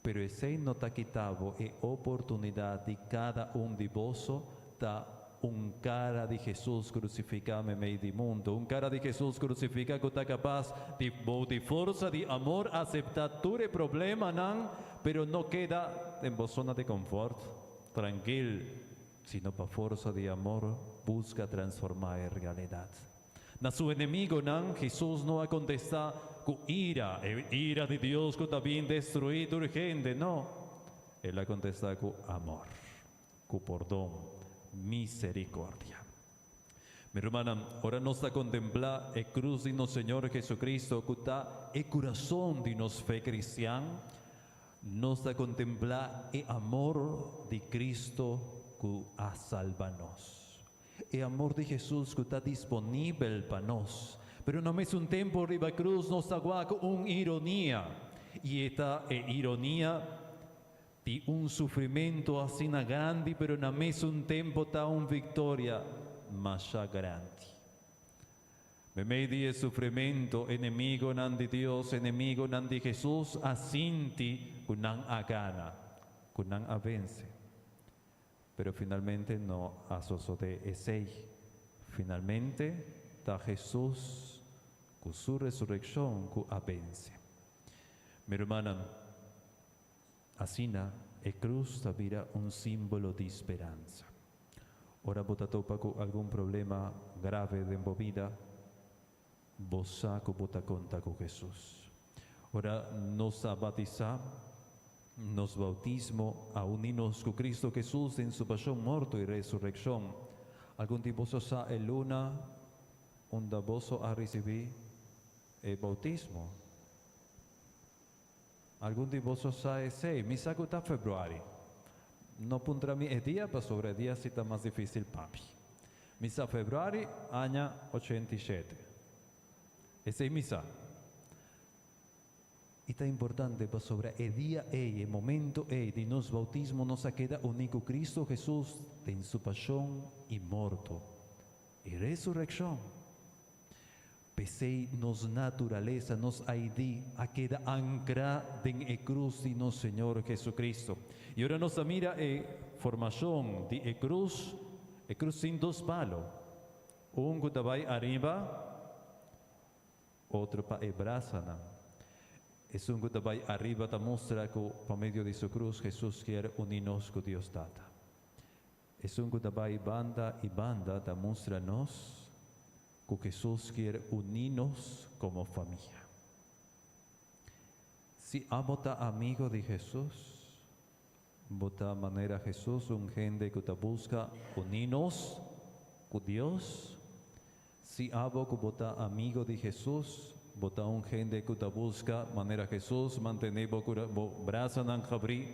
Pero esei no ta kita bo e oportunidat di kada un di boso ta un kara di Hesus krusifiká meimei di mundu, un kara di Hesus krusifiká ku ta kapas di bou di forsa di amor aseptá tur e problemanan, pero no keda den bo zona di konfòrt, trankil, sino pa forsa di amor buska transformá e realidat. Na su enemigonan, Hesus no a kontestá ku ira, e ira di Dios ku ta bin destruí tur hende. No, el a kontestá ku amor, ku pordon, miserikordia. Mi rumannan, ora nos ta kontemplá e krus di nos Señor Jesucristo ku ta e kurason di nos fe kristian, nos ta kontemplá e amor di Cristo ku a salba nos. E amor di Hesus ku ta disponibel pa nos. Pero na mesun tempu riba krus nos ta wak un ironia. I e ta e ironia di un sufrimentu asina grandi pero na mesun tempu ta un viktoria masha grandi. Meimei di e sufrimentu, enemigonan di Dios, enemigonan di Hesus a sinti ku nan a gana, ku nan a vense. Pero finalmente no a sosodé esei. Finalmente ta Hesus ku su resurekshon ku a vense. Mi rumannan, asina e krus ta bira un símbolo di speransa. Ora bo ta topa ku algun problema grave den bo bida, bo sa ku bo ta konta ku Hesus. Ora nos a batisá, nos boutismo a uní nos ku Kristu Hesus den su pashon, morto i resurekshon. Algun di boso sa e luna unda boso a risibí e boutismo? Algun di boso sa esei? Mi sa ku ta februari. No puntra mi e dia pasobra e dia si ta mas difísil pa mi. Mi sa februari aña 87. Esei mi sa. I ta importante pasobra e dia ei, e momento ei di nos boutismo nos a keda uní ku Kristu Hesus den su pashon i morto i resurekshon. P'esei nos naturalesa, nos ID, a keda ankrá den e krus di nos Señor Jesucristo. I ora nos ta mira e formashon di e krus, e krus tin dos palo. Un ku ta bai ariba, otro pa e brasanan. Esun ku ta bai ariba ta mustra ku pa medio di su krus Hesus kier uni nos ku Dios Tata. Esun ku ta bai banda i banda ta mustra nos ku Hesus kier uni nos komo famia. Si abo ta amigo di Hesus, bo ta manera Hesus, un hende ku ta buska uni nos ku Dios. Si abo ku bo ta amigo di Hesus, bo ta un hende ku ta buska manera Hesus mantené bo bo brasanan habrí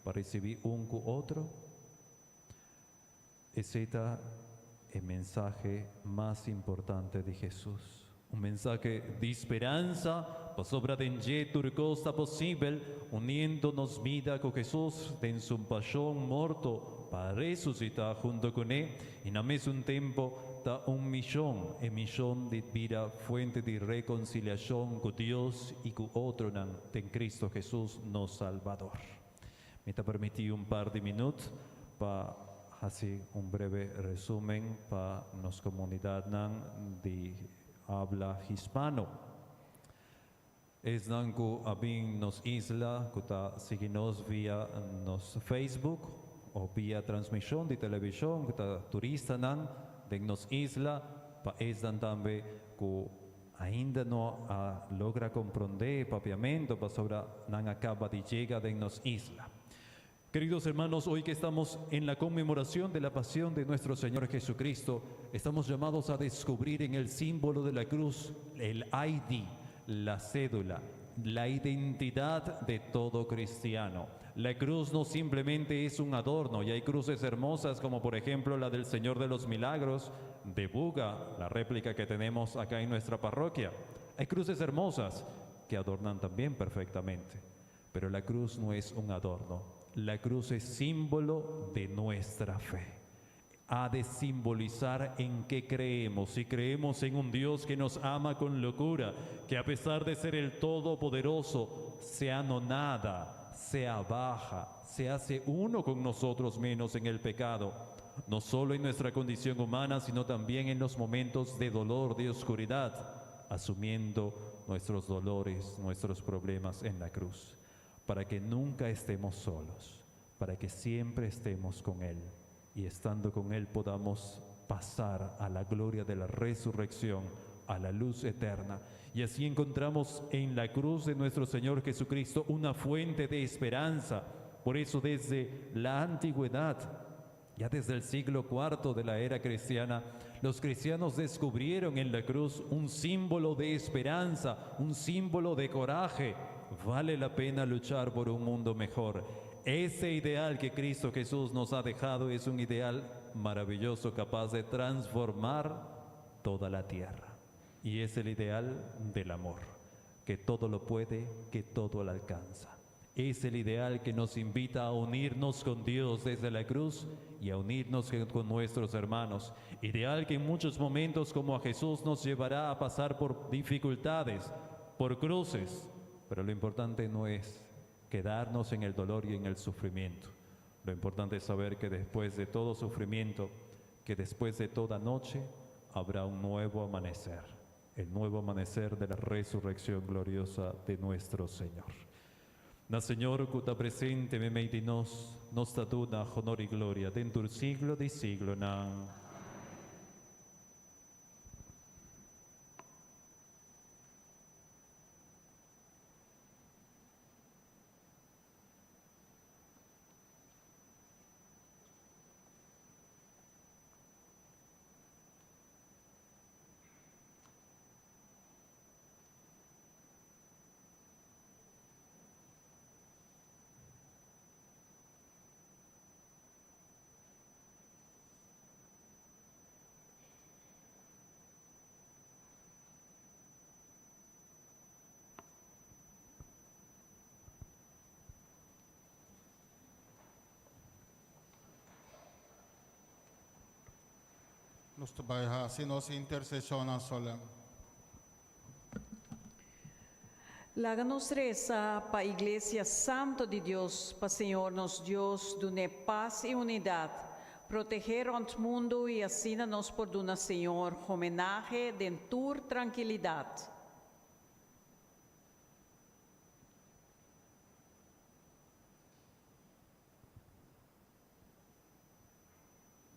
pa risibí un ku otro. Esei ta e mensahe mas importante di Hesus. Un mensahe di speransa, pasobra den dje tur kos ta posibel, uniendo nos bida ku Hesus den su pashon, morto pa resusitá hunto kuné, i na mesun tempu ta un mishon, e mishon di bira fuente di rekonsiliashon ku Dios i ku otronan den Kristu Hesus nos Salbador. Mi ta permití un par di minüt pa hasi un breve resumen pa nos komunidatnan di habla hispano. Esnan ku a bin nos isla ku ta sigui nos via nos Facebook o via transmishon di televishon ku ta turistanan den nos isla, pa esnan tambe ku ainda no a logra komprondé e papiamentu pasobra nan a kaba di yega den nos isla. Queridos hermanos, hoy que estamos en la conmemoración de la pasión de nuestro Señor Jesucristo, estamos llamados a descubrir en el símbolo de la cruz el ID, la cédula, la identidad de todo cristiano. La cruz no simplemente es un adorno, y hay cruces hermosas como por ejemplo la del Señor de los Milagros de Buga, la réplica que tenemos acá en nuestra parroquia. Hay cruces hermosas que adornan también perfectamente, pero la cruz no es un adorno. La cruz es símbolo de nuestra fe. Ha de simbolizar en qué creemos. Si creemos en un Dios que nos ama con locura, que a pesar de ser el Todopoderoso, se anonada, se abaja, se hace uno con nosotros menos en el pecado, no solo en nuestra condición humana, sino también en los momentos de dolor, de oscuridad, asumiendo nuestros dolores, nuestros problemas en la cruz, para que nunca estemos solos, para que siempre estemos con Él y estando con Él podamos pasar a la gloria de la resurrección, a la luz eterna. Y así encontramos en la cruz de nuestro Señor Jesucristo una fuente de esperanza. Por eso desde la antigüedad, ya desde el siglo cuarto de la era cristiana, los cristianos descubrieron en la cruz un símbolo de esperanza, un símbolo de coraje. Vale la pena luchar por un mundo mejor. Ese ideal que Cristo Jesús nos ha dejado es un ideal maravilloso capaz de transformar toda la tierra. Y es el ideal del amor, que todo lo puede, que todo lo alcanza. Es el ideal que nos invita a unirnos con Dios desde la cruz y a unirnos con nuestros hermanos. Ideal que en muchos momentos como a Jesús nos llevará a pasar por dificultades, por cruces. Pero lo importante no es quedarnos en el dolor y en el sufrimiento. Lo importante es saber que después de todo sufrimiento, que después de toda noche, habrá un nuevo amanecer, el nuevo amanecer de la resurrección gloriosa de nuestro Señor. Na Señor ku ta presente meimei di nos, nos ta duna honor i gloria den tur siglo di siglonan. Nos ta bai hasi nos interseshonnan solèm. Laga nos resa pa Iglesia Santo di Dios, pa Señor nos Dios dun'é pas i unidat. Proteh'é rònt mundu i asina nos por duna Señor homenahe den tur trankilidat.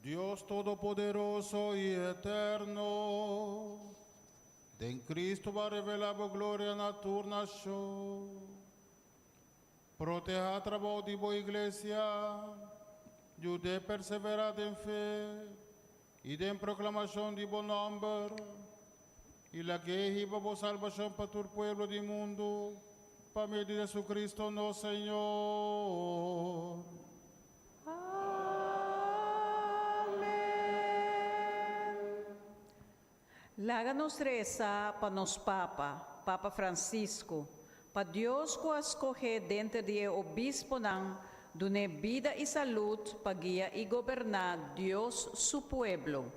Dios Todopoderoso i Eterno, den Cristo bo a revelá bo gloria na tur nashon. Protehá trabou di bo Iglesia, yud'é perseverá den fe i den proklamashon di bo nòmber, i lag'é hiba bo salbashon pa tur pueblo di mundu, pa medio di Jesucristo nos Señor. Amen. Laga nos resa pa nos Papa, Papa Francisco, pa Dios ku a skohé denter di e obisponan dun'é bida i salud pa guia i goberná Dios su pueblo.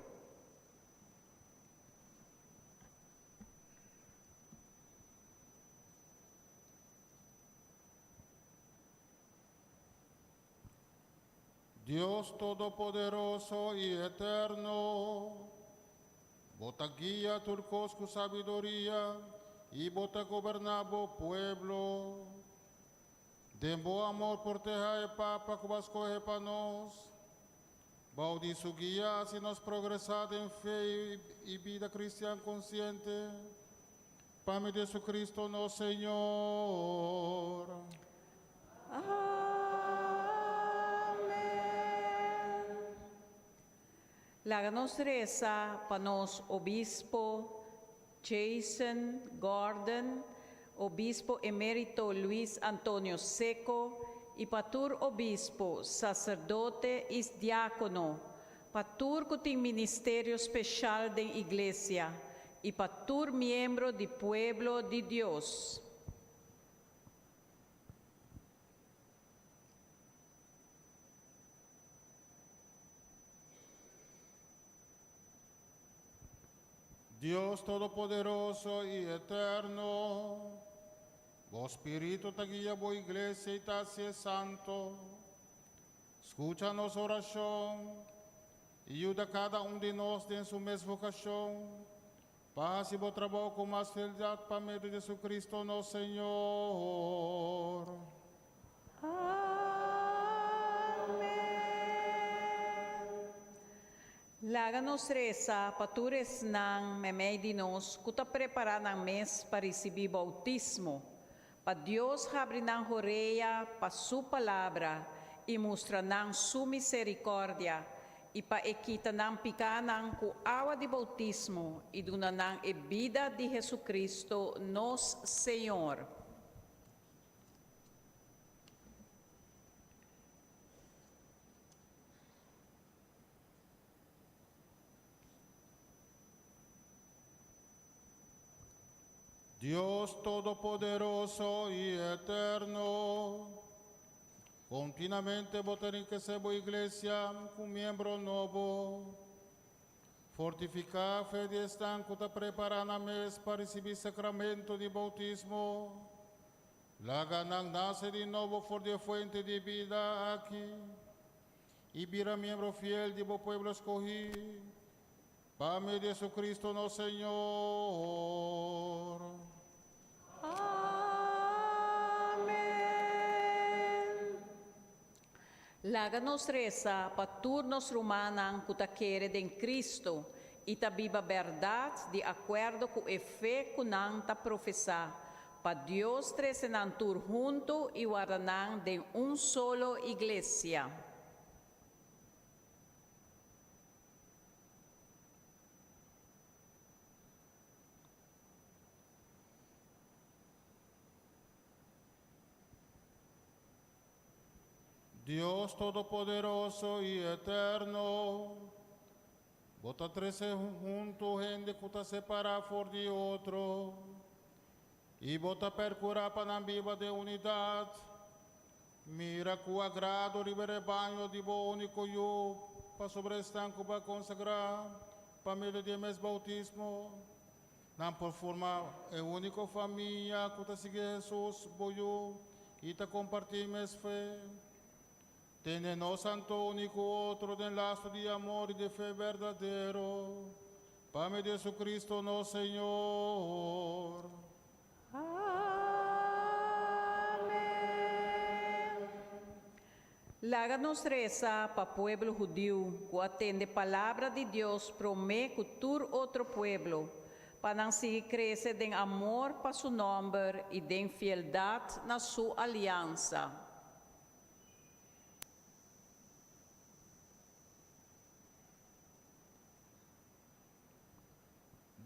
Dios Todopoderoso i Eterno, Bo ta guia tur kos ku sabiduria i Bo ta goberná Bo pueblo. Den Bo amor protehá e Papa ku Bo a skohe pa nos. Bou di su guia hasi nos progresá den fe i bida kristian konsiente. Pa medio di Jesucristo nos Señor. Amen. Laga nos resa pa nos Obispo Jason Gordon, Obispo Emerito Luis Antonio Secco y pa tur obispo, sacerdote y diacono, pa tur cu tin ministerio special den Iglesia y pa tur miembro di pueblo di Dios. Dios Todopoderoso y Eterno, bo Spirito ta guia bo Iglesia y ta hacié santo. Skucha nos orashon i yuda kada un di nos den su mes vokashon pa hasi bo trabou ku mas fieldat pa medio di Jesucristo nos Señor. Amen. Laga nos resa pa tur esnan meimei di nos ku ta prepará nan mes pa risibí boutismo, Pa Dios habri nan horea pa Su palabra i mustra nan Su miserikòrdia, i pa E kita nan pikánan ku awa di boutismo i duna nan e bida di Jesucristo nos Señor. Dios Todopoderoso i Eterno, kontinuamente bo ta enrikesé bo iglesia ku miembro nobo. Fortifiká fe di esnan ku ta prepará nan mes pa risibí sakramento di boutismo. Laga nan nase di nobo for di e fuente di bida aki i bira miembro fiel di bo pueblo skohí. Pa medio di Jesucristo nos Señor. Amen. Laga nos resa pa tur nos rumannan ku ta kere den Cristo i ta biba bèrdat di akuerdo ku e fe ku nan ta profesá, pa Dios trese nan tur huntu i warda nan den un solo iglesia. Dios Todopoderoso i Eterno, Bo ta trese huntu hende ku ta separá for di otro, i Bo ta perkurá pa nan biba den unidat. Mira ku agrado riba e rebaño di bo úniko Yu, pasobra esnan ku bo a konsagrá pa medio di e mes boutismo, nan por forma e úniko famia ku ta sigui Hesus, bo Yu, i ta kompartí mes fe. Tene nos anto uni ku otro den laso di amor i di fe berdadero, pa medio di Jesucristo nos Señor. Amen. Laga nos resa pa pueblo hudiu ku a tende palabra di Dios promé ku tur otro pueblo, pa nan sigui krese den amor pa su nòmber i den fieldat na su aliansa.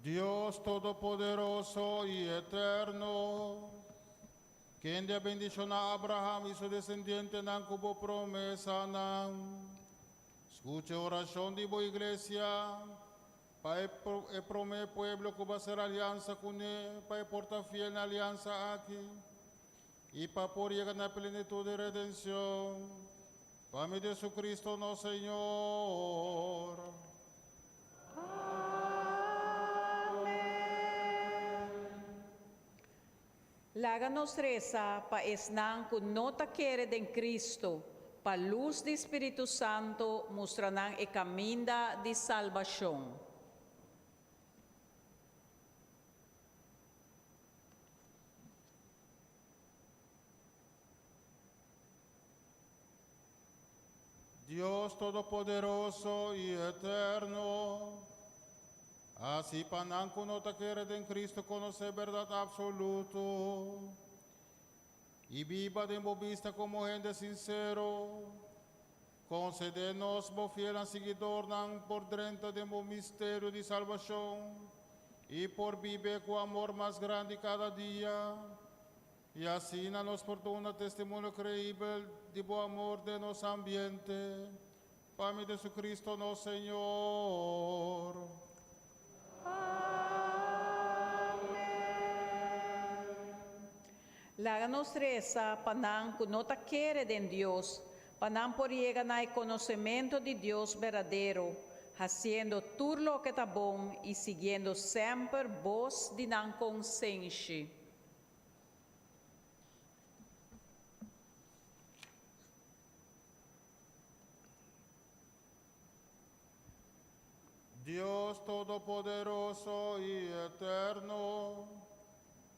Dios Todopoderoso i Eterno, kende a bendishoná Abraham i su desendientenan ku bo promesanan, skucha e orashon di bo iglesia, pa e e promé pueblo ku bo a sera aliansa kuné, pa e por ta fiel na e aliansa aki, i pa por yega na plenitut di redenshon, pa medio di Jesucristo nos Señor. Amen. Laga nos resa pa esnan ku no ta kere den Cristo, pa lus di Spiritu Santo mustra nan e kaminda di salbashon. Dios Todopoderoso i Eterno, hasi pa nan ku no ta kere den Cristo konosé bèrdat apsoluto i biba den bo bista komo hende sinsero. Konsedé nos, bo fielnan siguidornan, por drenta den bo misterio di salbashon i por bib'é ku amor mas grandi kada dia. I asina nos por duna testimonio creibel di bo amor den nos ambiente. Pa medio di Jesucristo nos Señor. Amen. Laga nos resa pa nan ku no ta kere den Dios, pa nan por yega na e konosementu di Dios berdadero, hasiendo tur loke ta bon i siguiendo semper bos di nan konsenshi. Dios Todopoderoso i Eterno,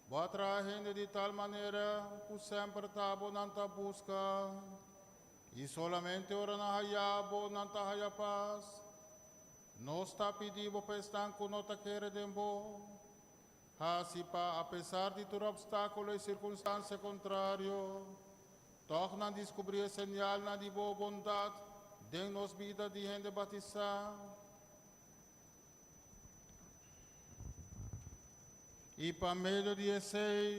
Bo a traha hende di tal manera ku semper ta Bo nan ta buska, i solamente ora nan haya Bo nan ta haya pas. Nos ta pidi Bo pa esnan ku no ta kere den Bo, Hasi pa, apesar di tur opstákulo i sirkunstansia kontrario, tòg nan diskubrí e señalnan di bo bondat den nos bida di hende batisá. I pa medio di esei,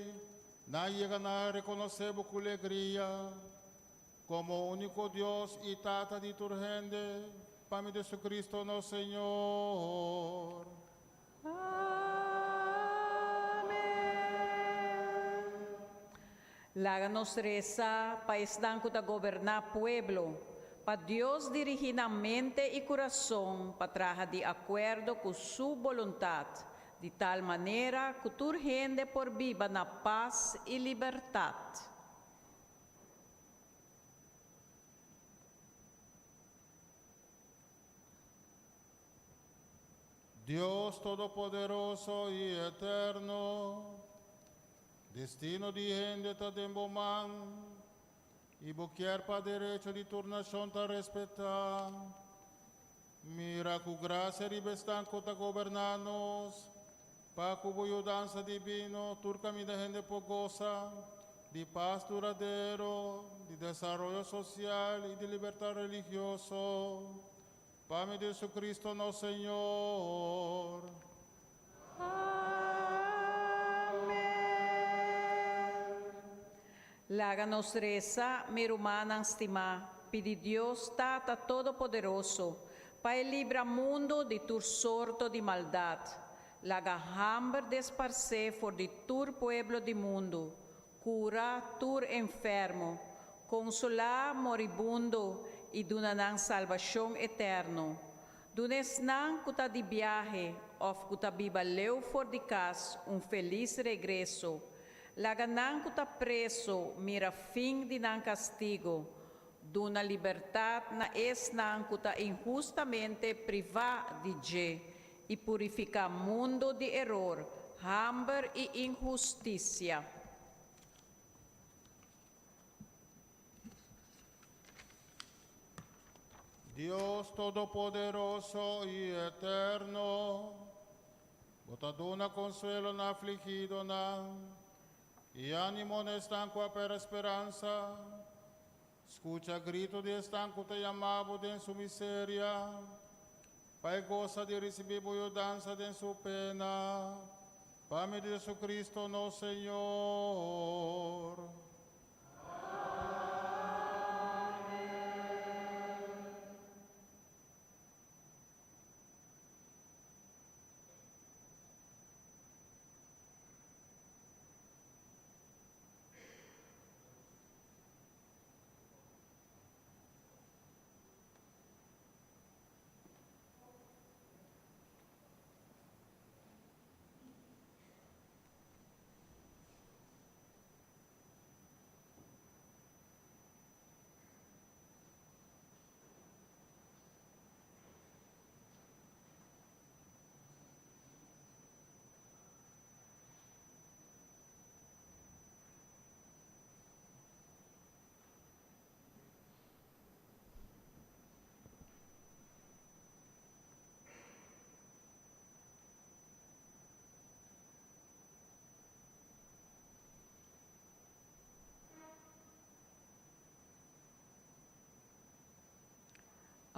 nan yega na rekonosé bo ku legria komo úniko Dios i Tata di tur hende, pa medio di Jesucristo nos Señor. Amen. Laga nos resa pa esnan ku ta goberná pueblo, pa Dios dirigí nan mente i kurason pa traha di akuerdo ku Su boluntat, di tal manera ku tur hende por biba na pas i libertat. Dios Todopoderoso i Eterno, destino di hende ta den bo man, i bo kier pa derecho di tur nashon ta respetá. Mira ku grasia riba esnan ku ta goberná nos, pa ku bo yudansa dibino tur kaminda hende por gosa di pas duradero, di desaroyo sosial i di libertat religioso. Pa medio di Jesucristo nos Señor. Amen. Laga nos resa, mi rumannan stimá, pidi Dios Tata Todopoderoso pa e libra mundu di tur sorto di maldat. Laga hamber desparsé for di tur pueblo di mundu, Kura tur enfermo, konsolá moribundo i duna nan salbashon eterno. Duna esnan ku ta di biahe òf ku ta biba leu for di kas un felis regreso. Laga nan ku ta preso mira fin di nan kastigo. Duna libertat na esnan ku ta inhustamente privá di dje, i purifiká mundu di eror, hamber i inhustisia. Dios Todopoderoso i Eterno, Bo ta duna konsuelo na afligidonan i ánimo na esnan ku a pèrdè speransa. Skucha gritu di esnan ku ta yama Bo den su miseria, pa e gosa di risibí Bo yudansa den su pena. Pa medio di Jesucristo nos Señor.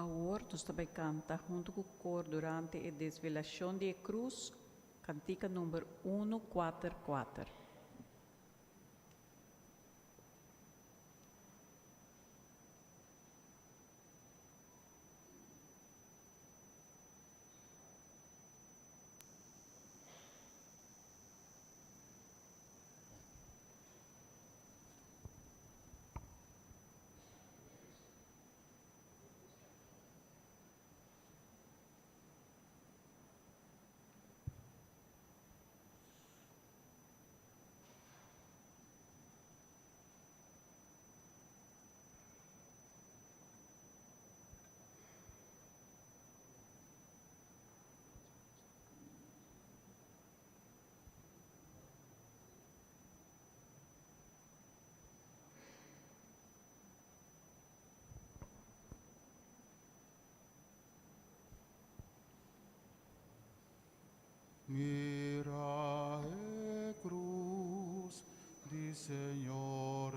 Awor nos ta bai kanta huntu ku kor durante e desvelashon di e krus, kantika number unu kuater kuater. Mira e cruz di Señor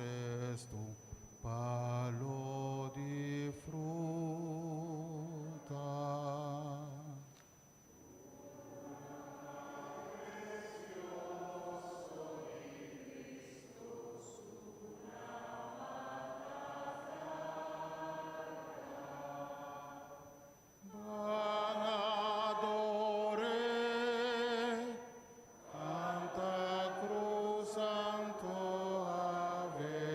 estu palo di fruta. Ban ador'é, canta cruz santo Ave.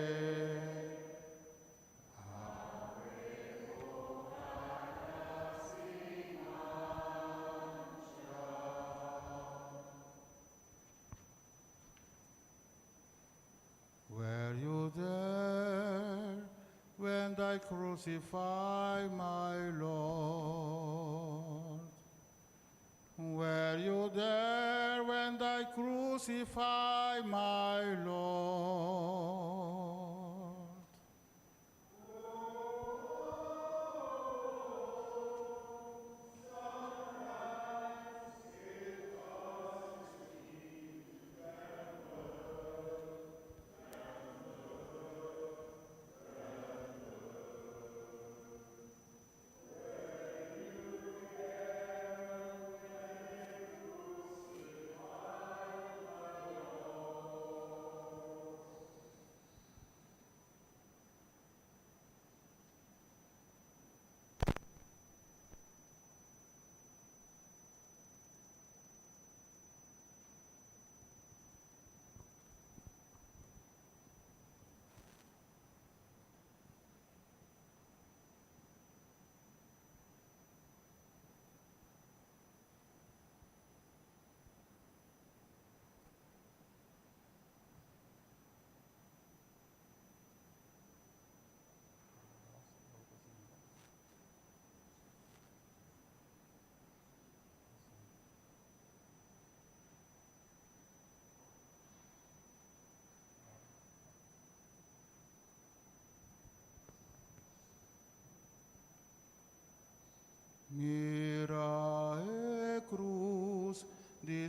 Were you there when they crucify my Lord? Were you there when they crucify my Lord?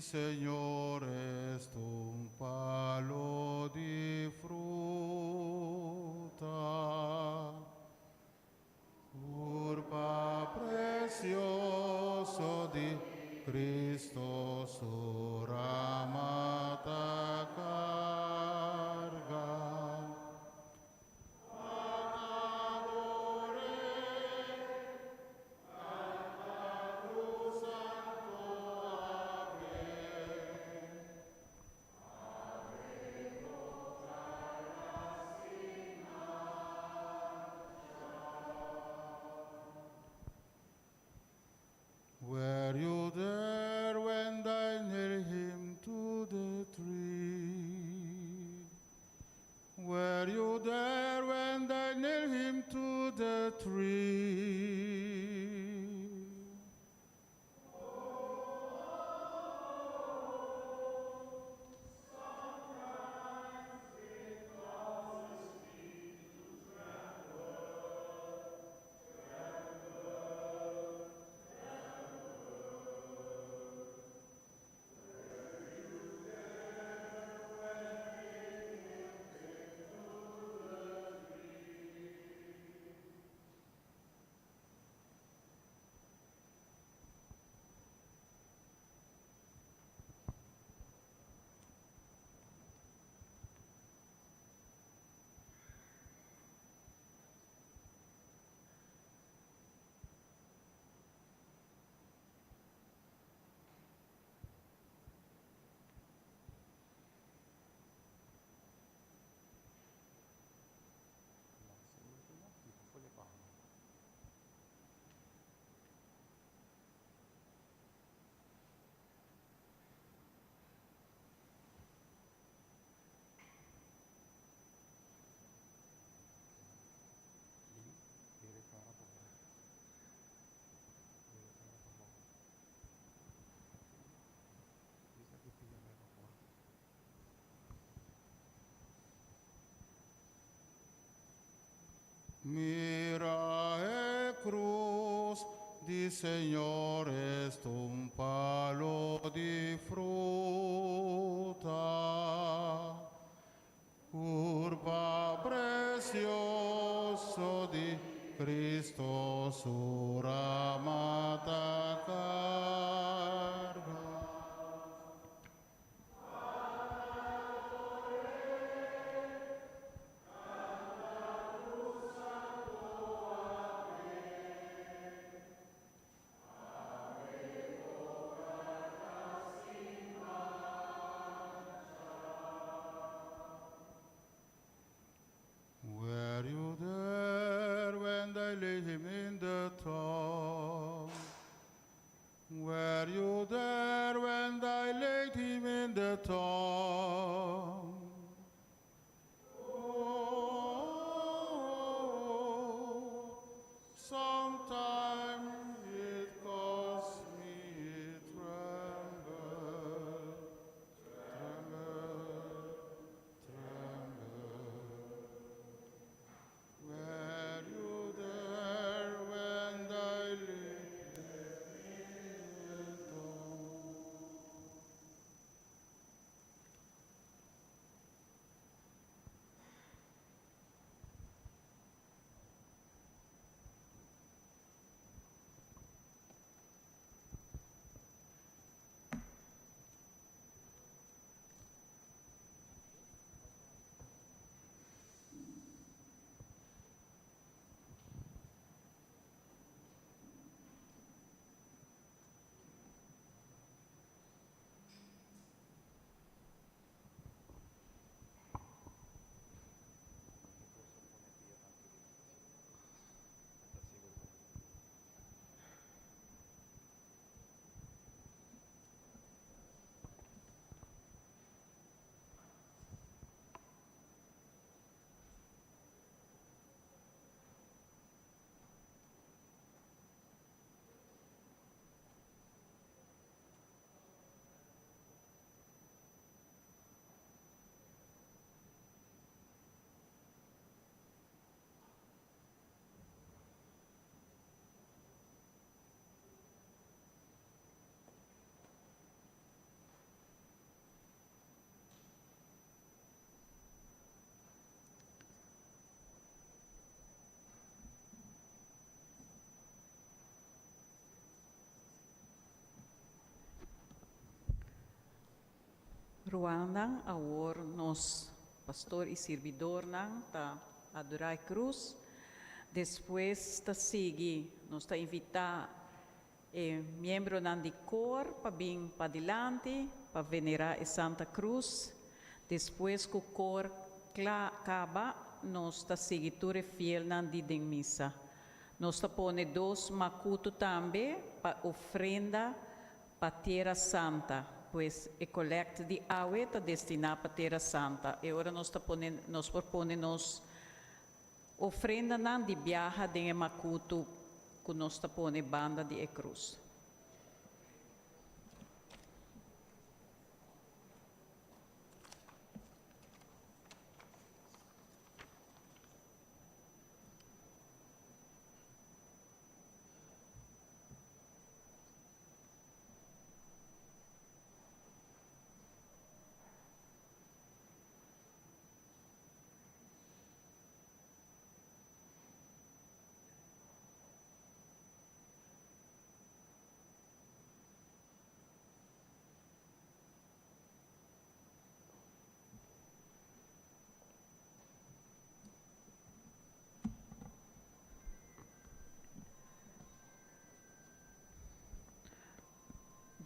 Señor esta un palo di fruta. Curpa precioso di Cristo su rama ta carga. Were you there when they nailed him to the tree? Were you there when they nailed him to the tree? Mira e cruz di Señor esta un palo di fruta. Curpa precioso di Cristo su rama ta carga. Were you there when they laid him in the tomb? Were you there when they laid him in the tomb? Oh, sometimes it costs me tremble, tremble, tremble. Were you there Ruannan, awor nos pastor i sirbidornan ta adorá e krus. Despues ta sigui, nos ta invitá e miembronan di kor pa bin padilanti pa venerá e Santa Krus. Despues ku kor kla kaba, nos ta sigui tur e fielnan di den misa. Nos ta pone dos makutu tambe pa ofrenda pa Tera Santa, pues e kolèkte di awe ta destiná pa Tera Santa. E ora nos ta pone, nos por pone nos ofrendanan di biaha den e makutu ku nos ta pone banda di e krus.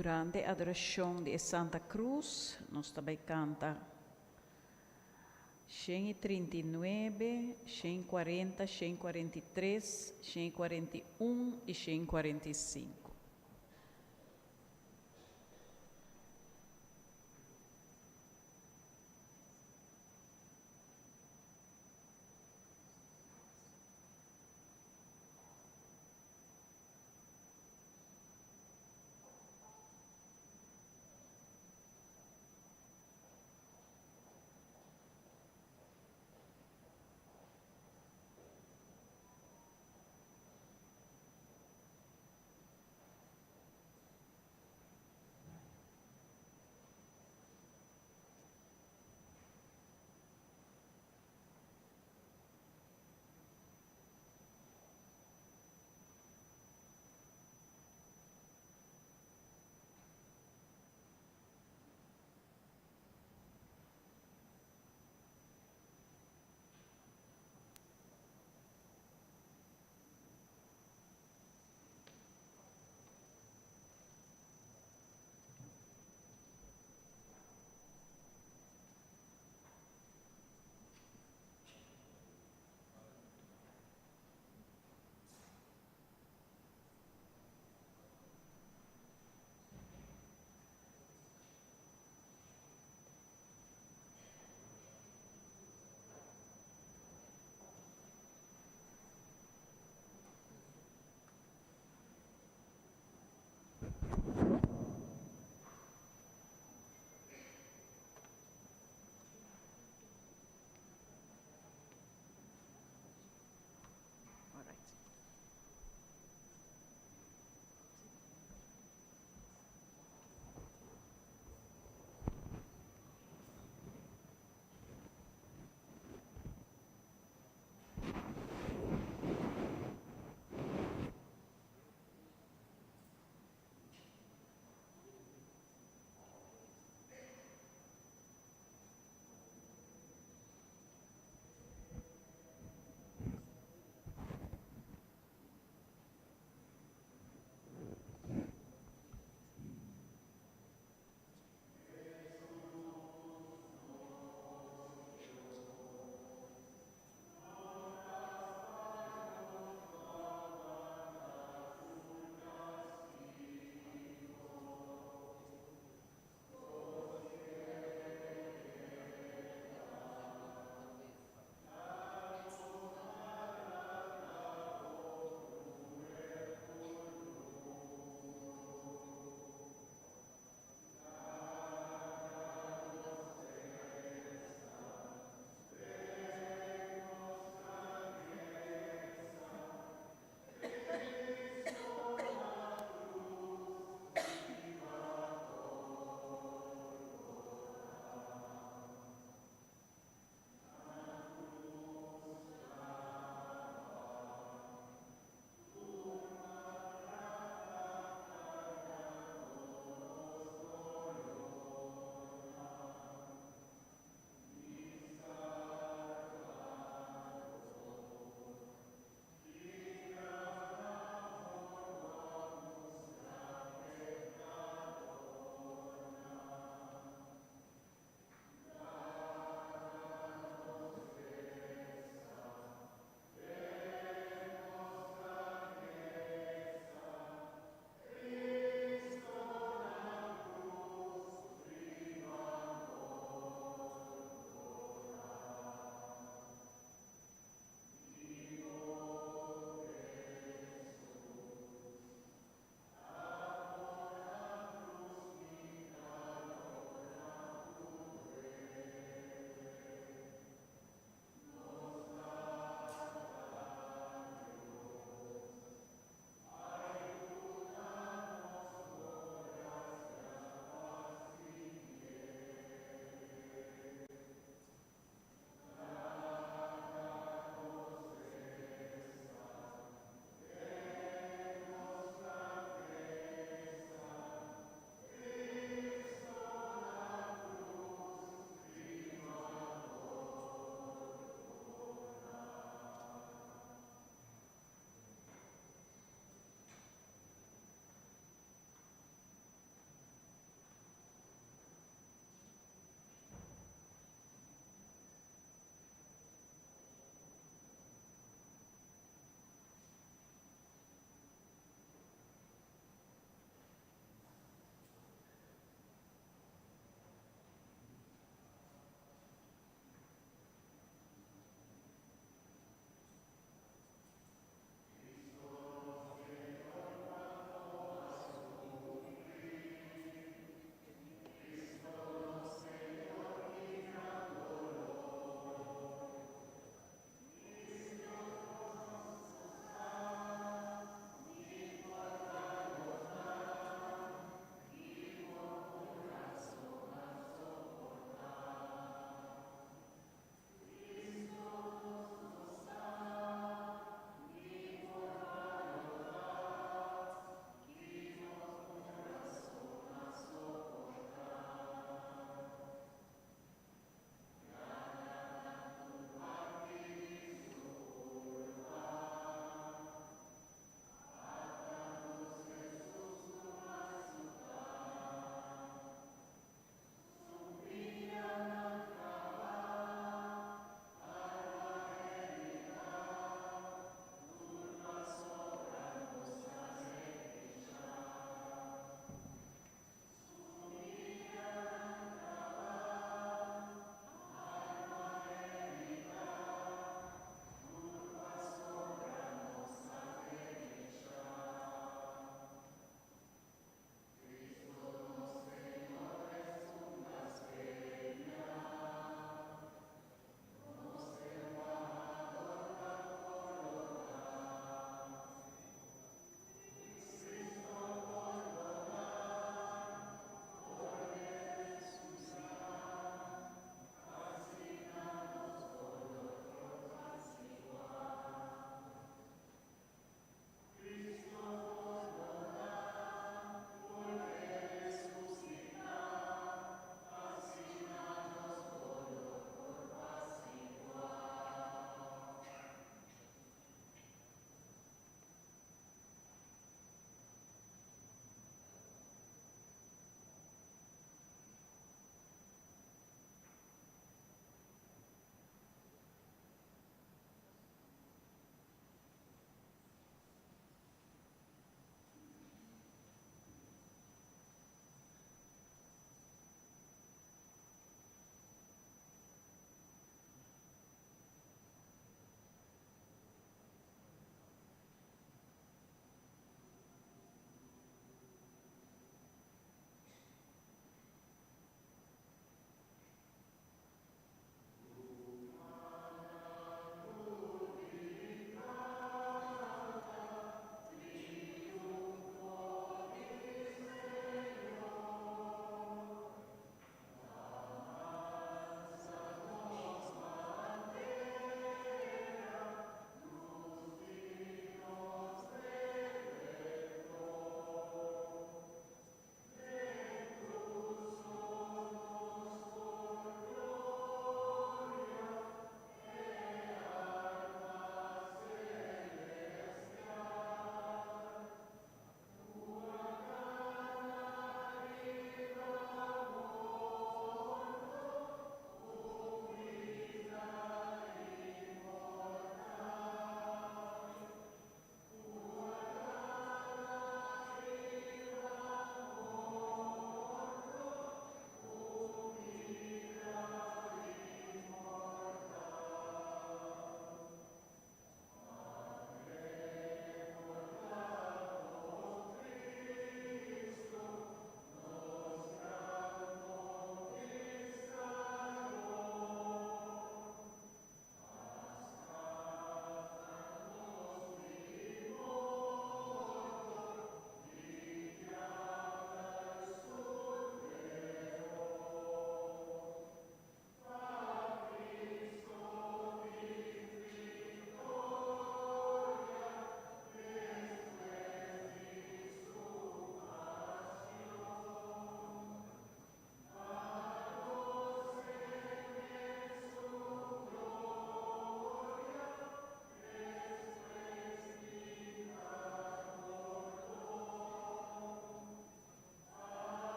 Durante adorashon di e Santa Krus, nos ta bai kanta 139, 140, 143, 141 i 145.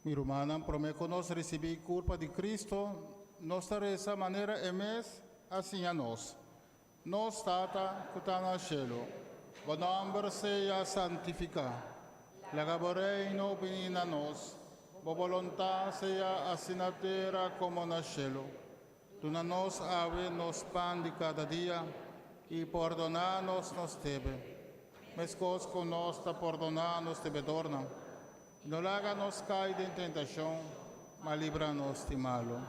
Mi rumannan, promé ku nos risibí kurpa di Kristu, nos ta resa manera E mes a siña nos. Nos Tata ku ta na shelu, bo nòmber sea santifiká. Laga bo reino bini na nos. Bo boluntat sea asina na tera komo na shelu. Duna nos awe nos pan di kada dia i pordoná nos nos debe. Meskos ku nos ta pordoná nos debedornan. No laga nos kai den tentashon, ma libra nos di malu.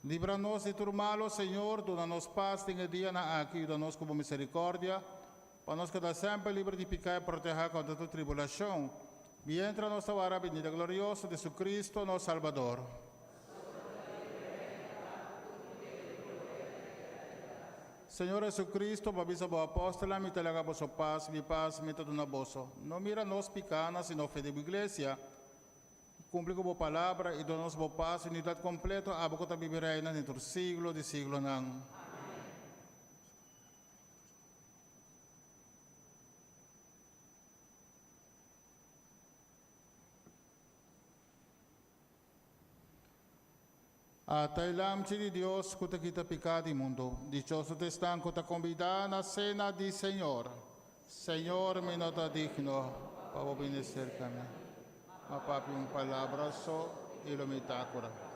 Libra nos di tur malu, Señor, duna nos pas den e dianan aki, yuda nos ku bo miserikòrdia, pa nos keda semper liber di piká i protehá kontra tur tribulashon, miéntras nos ta wara binida glorioso di Jesucristo, nos Salbador. Señor Jesucristo, bo a bisa bo apòstelnan, Mi ta laga boso pas, mi pas mi ta duna boso. No mira nos pikánan, sino fe di bo iglesia. Kumpli ku bo palabra i duna nos bo pas i unidat kompleto, abo ku ta biba i reina den tur siglo di siglonan. Ata e Lamchi di Dios ku ta kita piká di mundu. Dichoso ta esnan ku ta kombidá na sena di Señor. Señor, mi no ta digno pa bo bini serka mi, ma papia un palabra so i lo mi ta kura.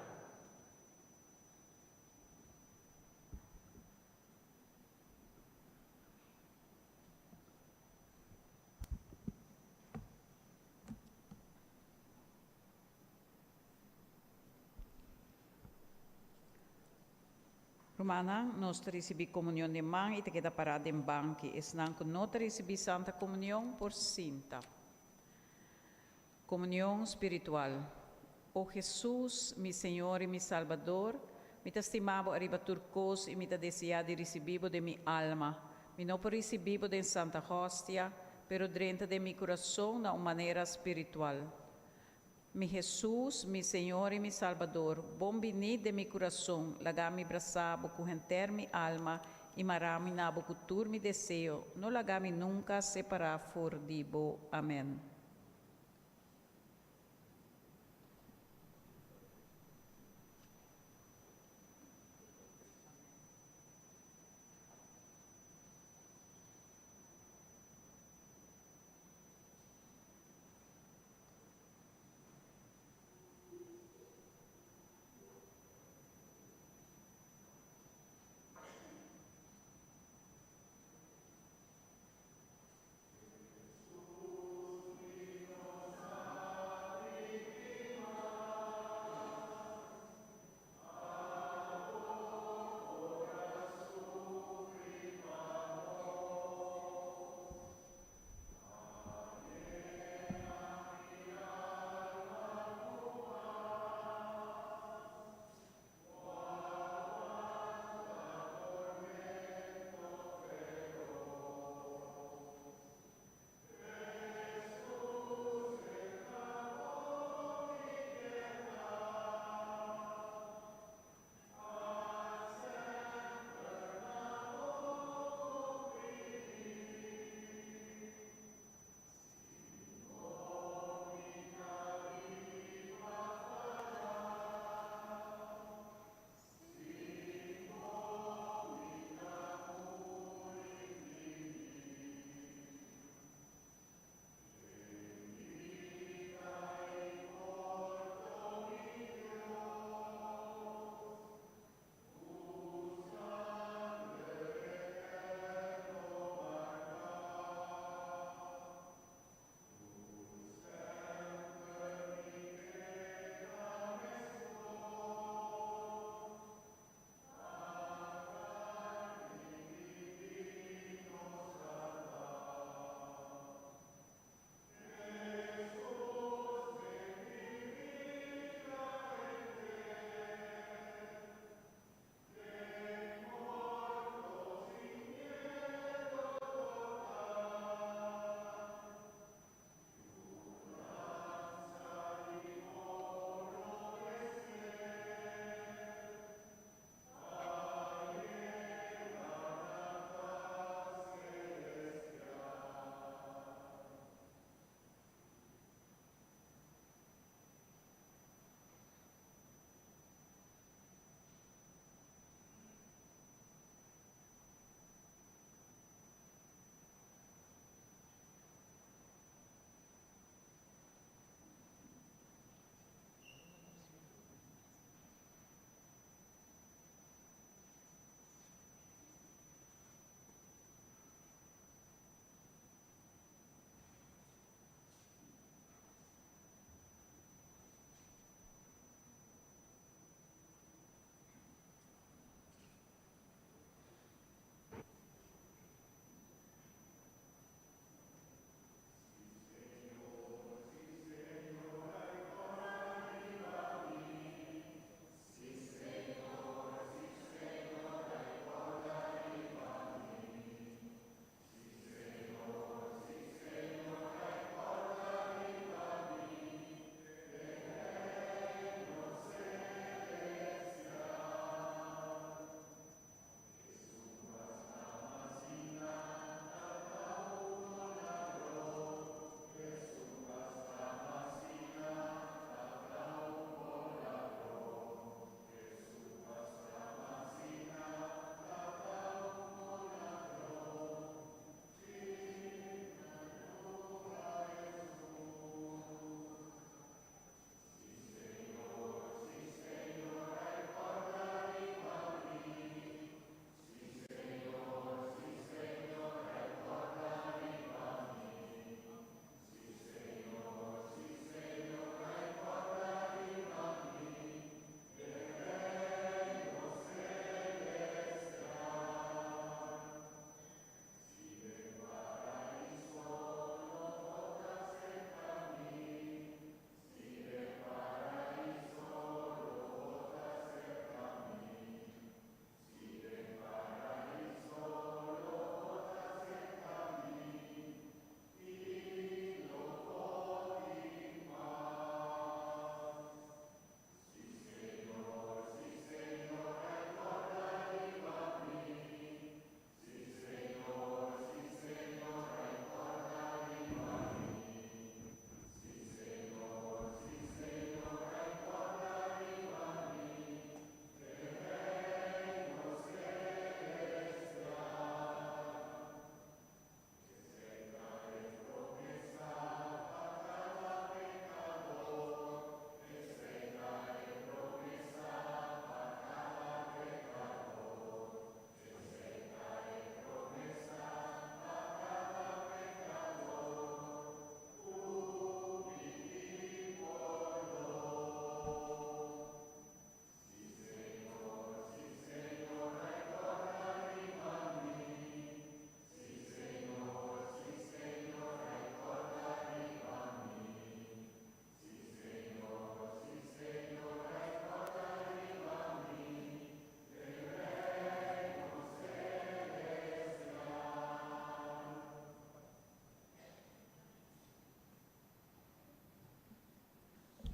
Rumannan, nos ta risibí komunion den man i ta keda pará den banki. Esnan ku no ta risibí Santa Komunion por sinta. Komunion spiritual. O Hesus, mi Señor i mi Salbador, mi ta stima Bo ariba tur kos i mi ta deseá di risibí Bo den mi alma. Mi no por risibí Bo den Santa Hostia, pero drenta den mi kurason na un manera spiritual. Mi Hesus, mi Señor i mi Salbador, bon biní den mi kurason, laga mi brasá Bo ku henter mi alma i mará mi na Bo ku tur mi deseo, no laga mi nunka separá for di Bo. Amèn.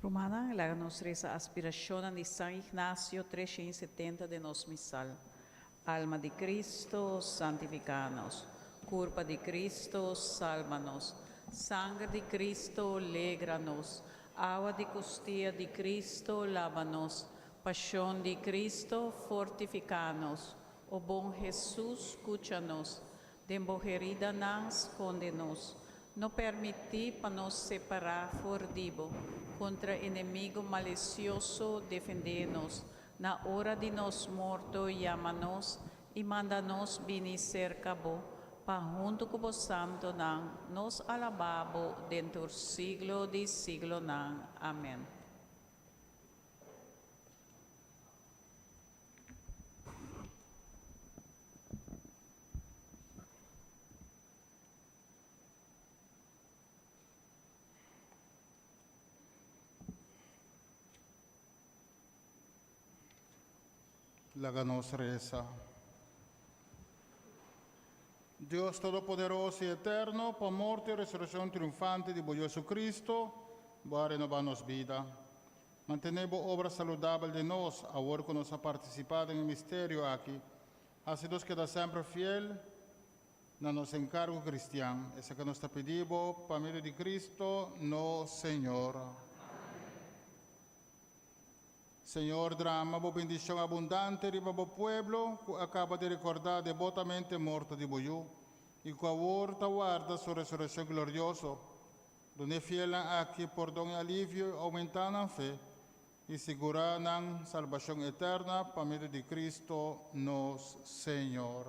Rumannan, laga nos resa Aspirashonnan di San Ignacio 370 den nos misal. Alma di Cristo, santifica nos. Curpa di Cristo, salba nos. Sanger di Cristo, legra nos. Awa di custia di Cristo, laba nos. Pasion di Cristo, fortifica nos. O bon Jesus, scucha nos. Den bo heridanan, sconde nos. No permiti pa nos separa for di bo. Contra enemigo malicioso, defende nos. Na ora di nos morto, yama nos y manda nos bini cerca bo, pa hunto cu bo santonan, nos alaba bo den tur siglo di siglonan. Amen. Laga nos resa. Dios Todopoderoso y Eterno, pa morto y resureccion triunfante di bo Jesucristo, bo a renoba nos bida. Mantene bo obra saludabel den nos, awor cu nos a participa den e misterio aki. Haci nos keda semper fiel na nos encargo cristian. Esaki nos ta pidi bo pa medio di Cristo nos Señor. Señor, drama bo bendicion abundante riba bo pueblo cu a caba di recorda debotamente morto di bo Yu y cu awor ta warda su resureccion glorioso. Duna e fielnan aki pordon y alivio y aumenta nan fe y sigura nan salbacion eterna pa medio di Cristo nos Señor.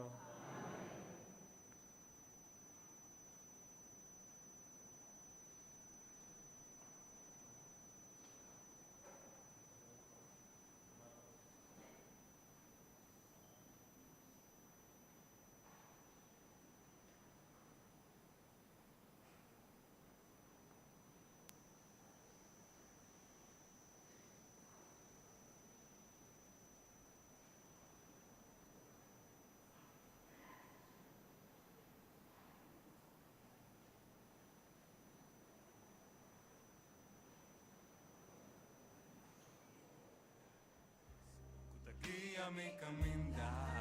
Ku ta guia mi kaminda.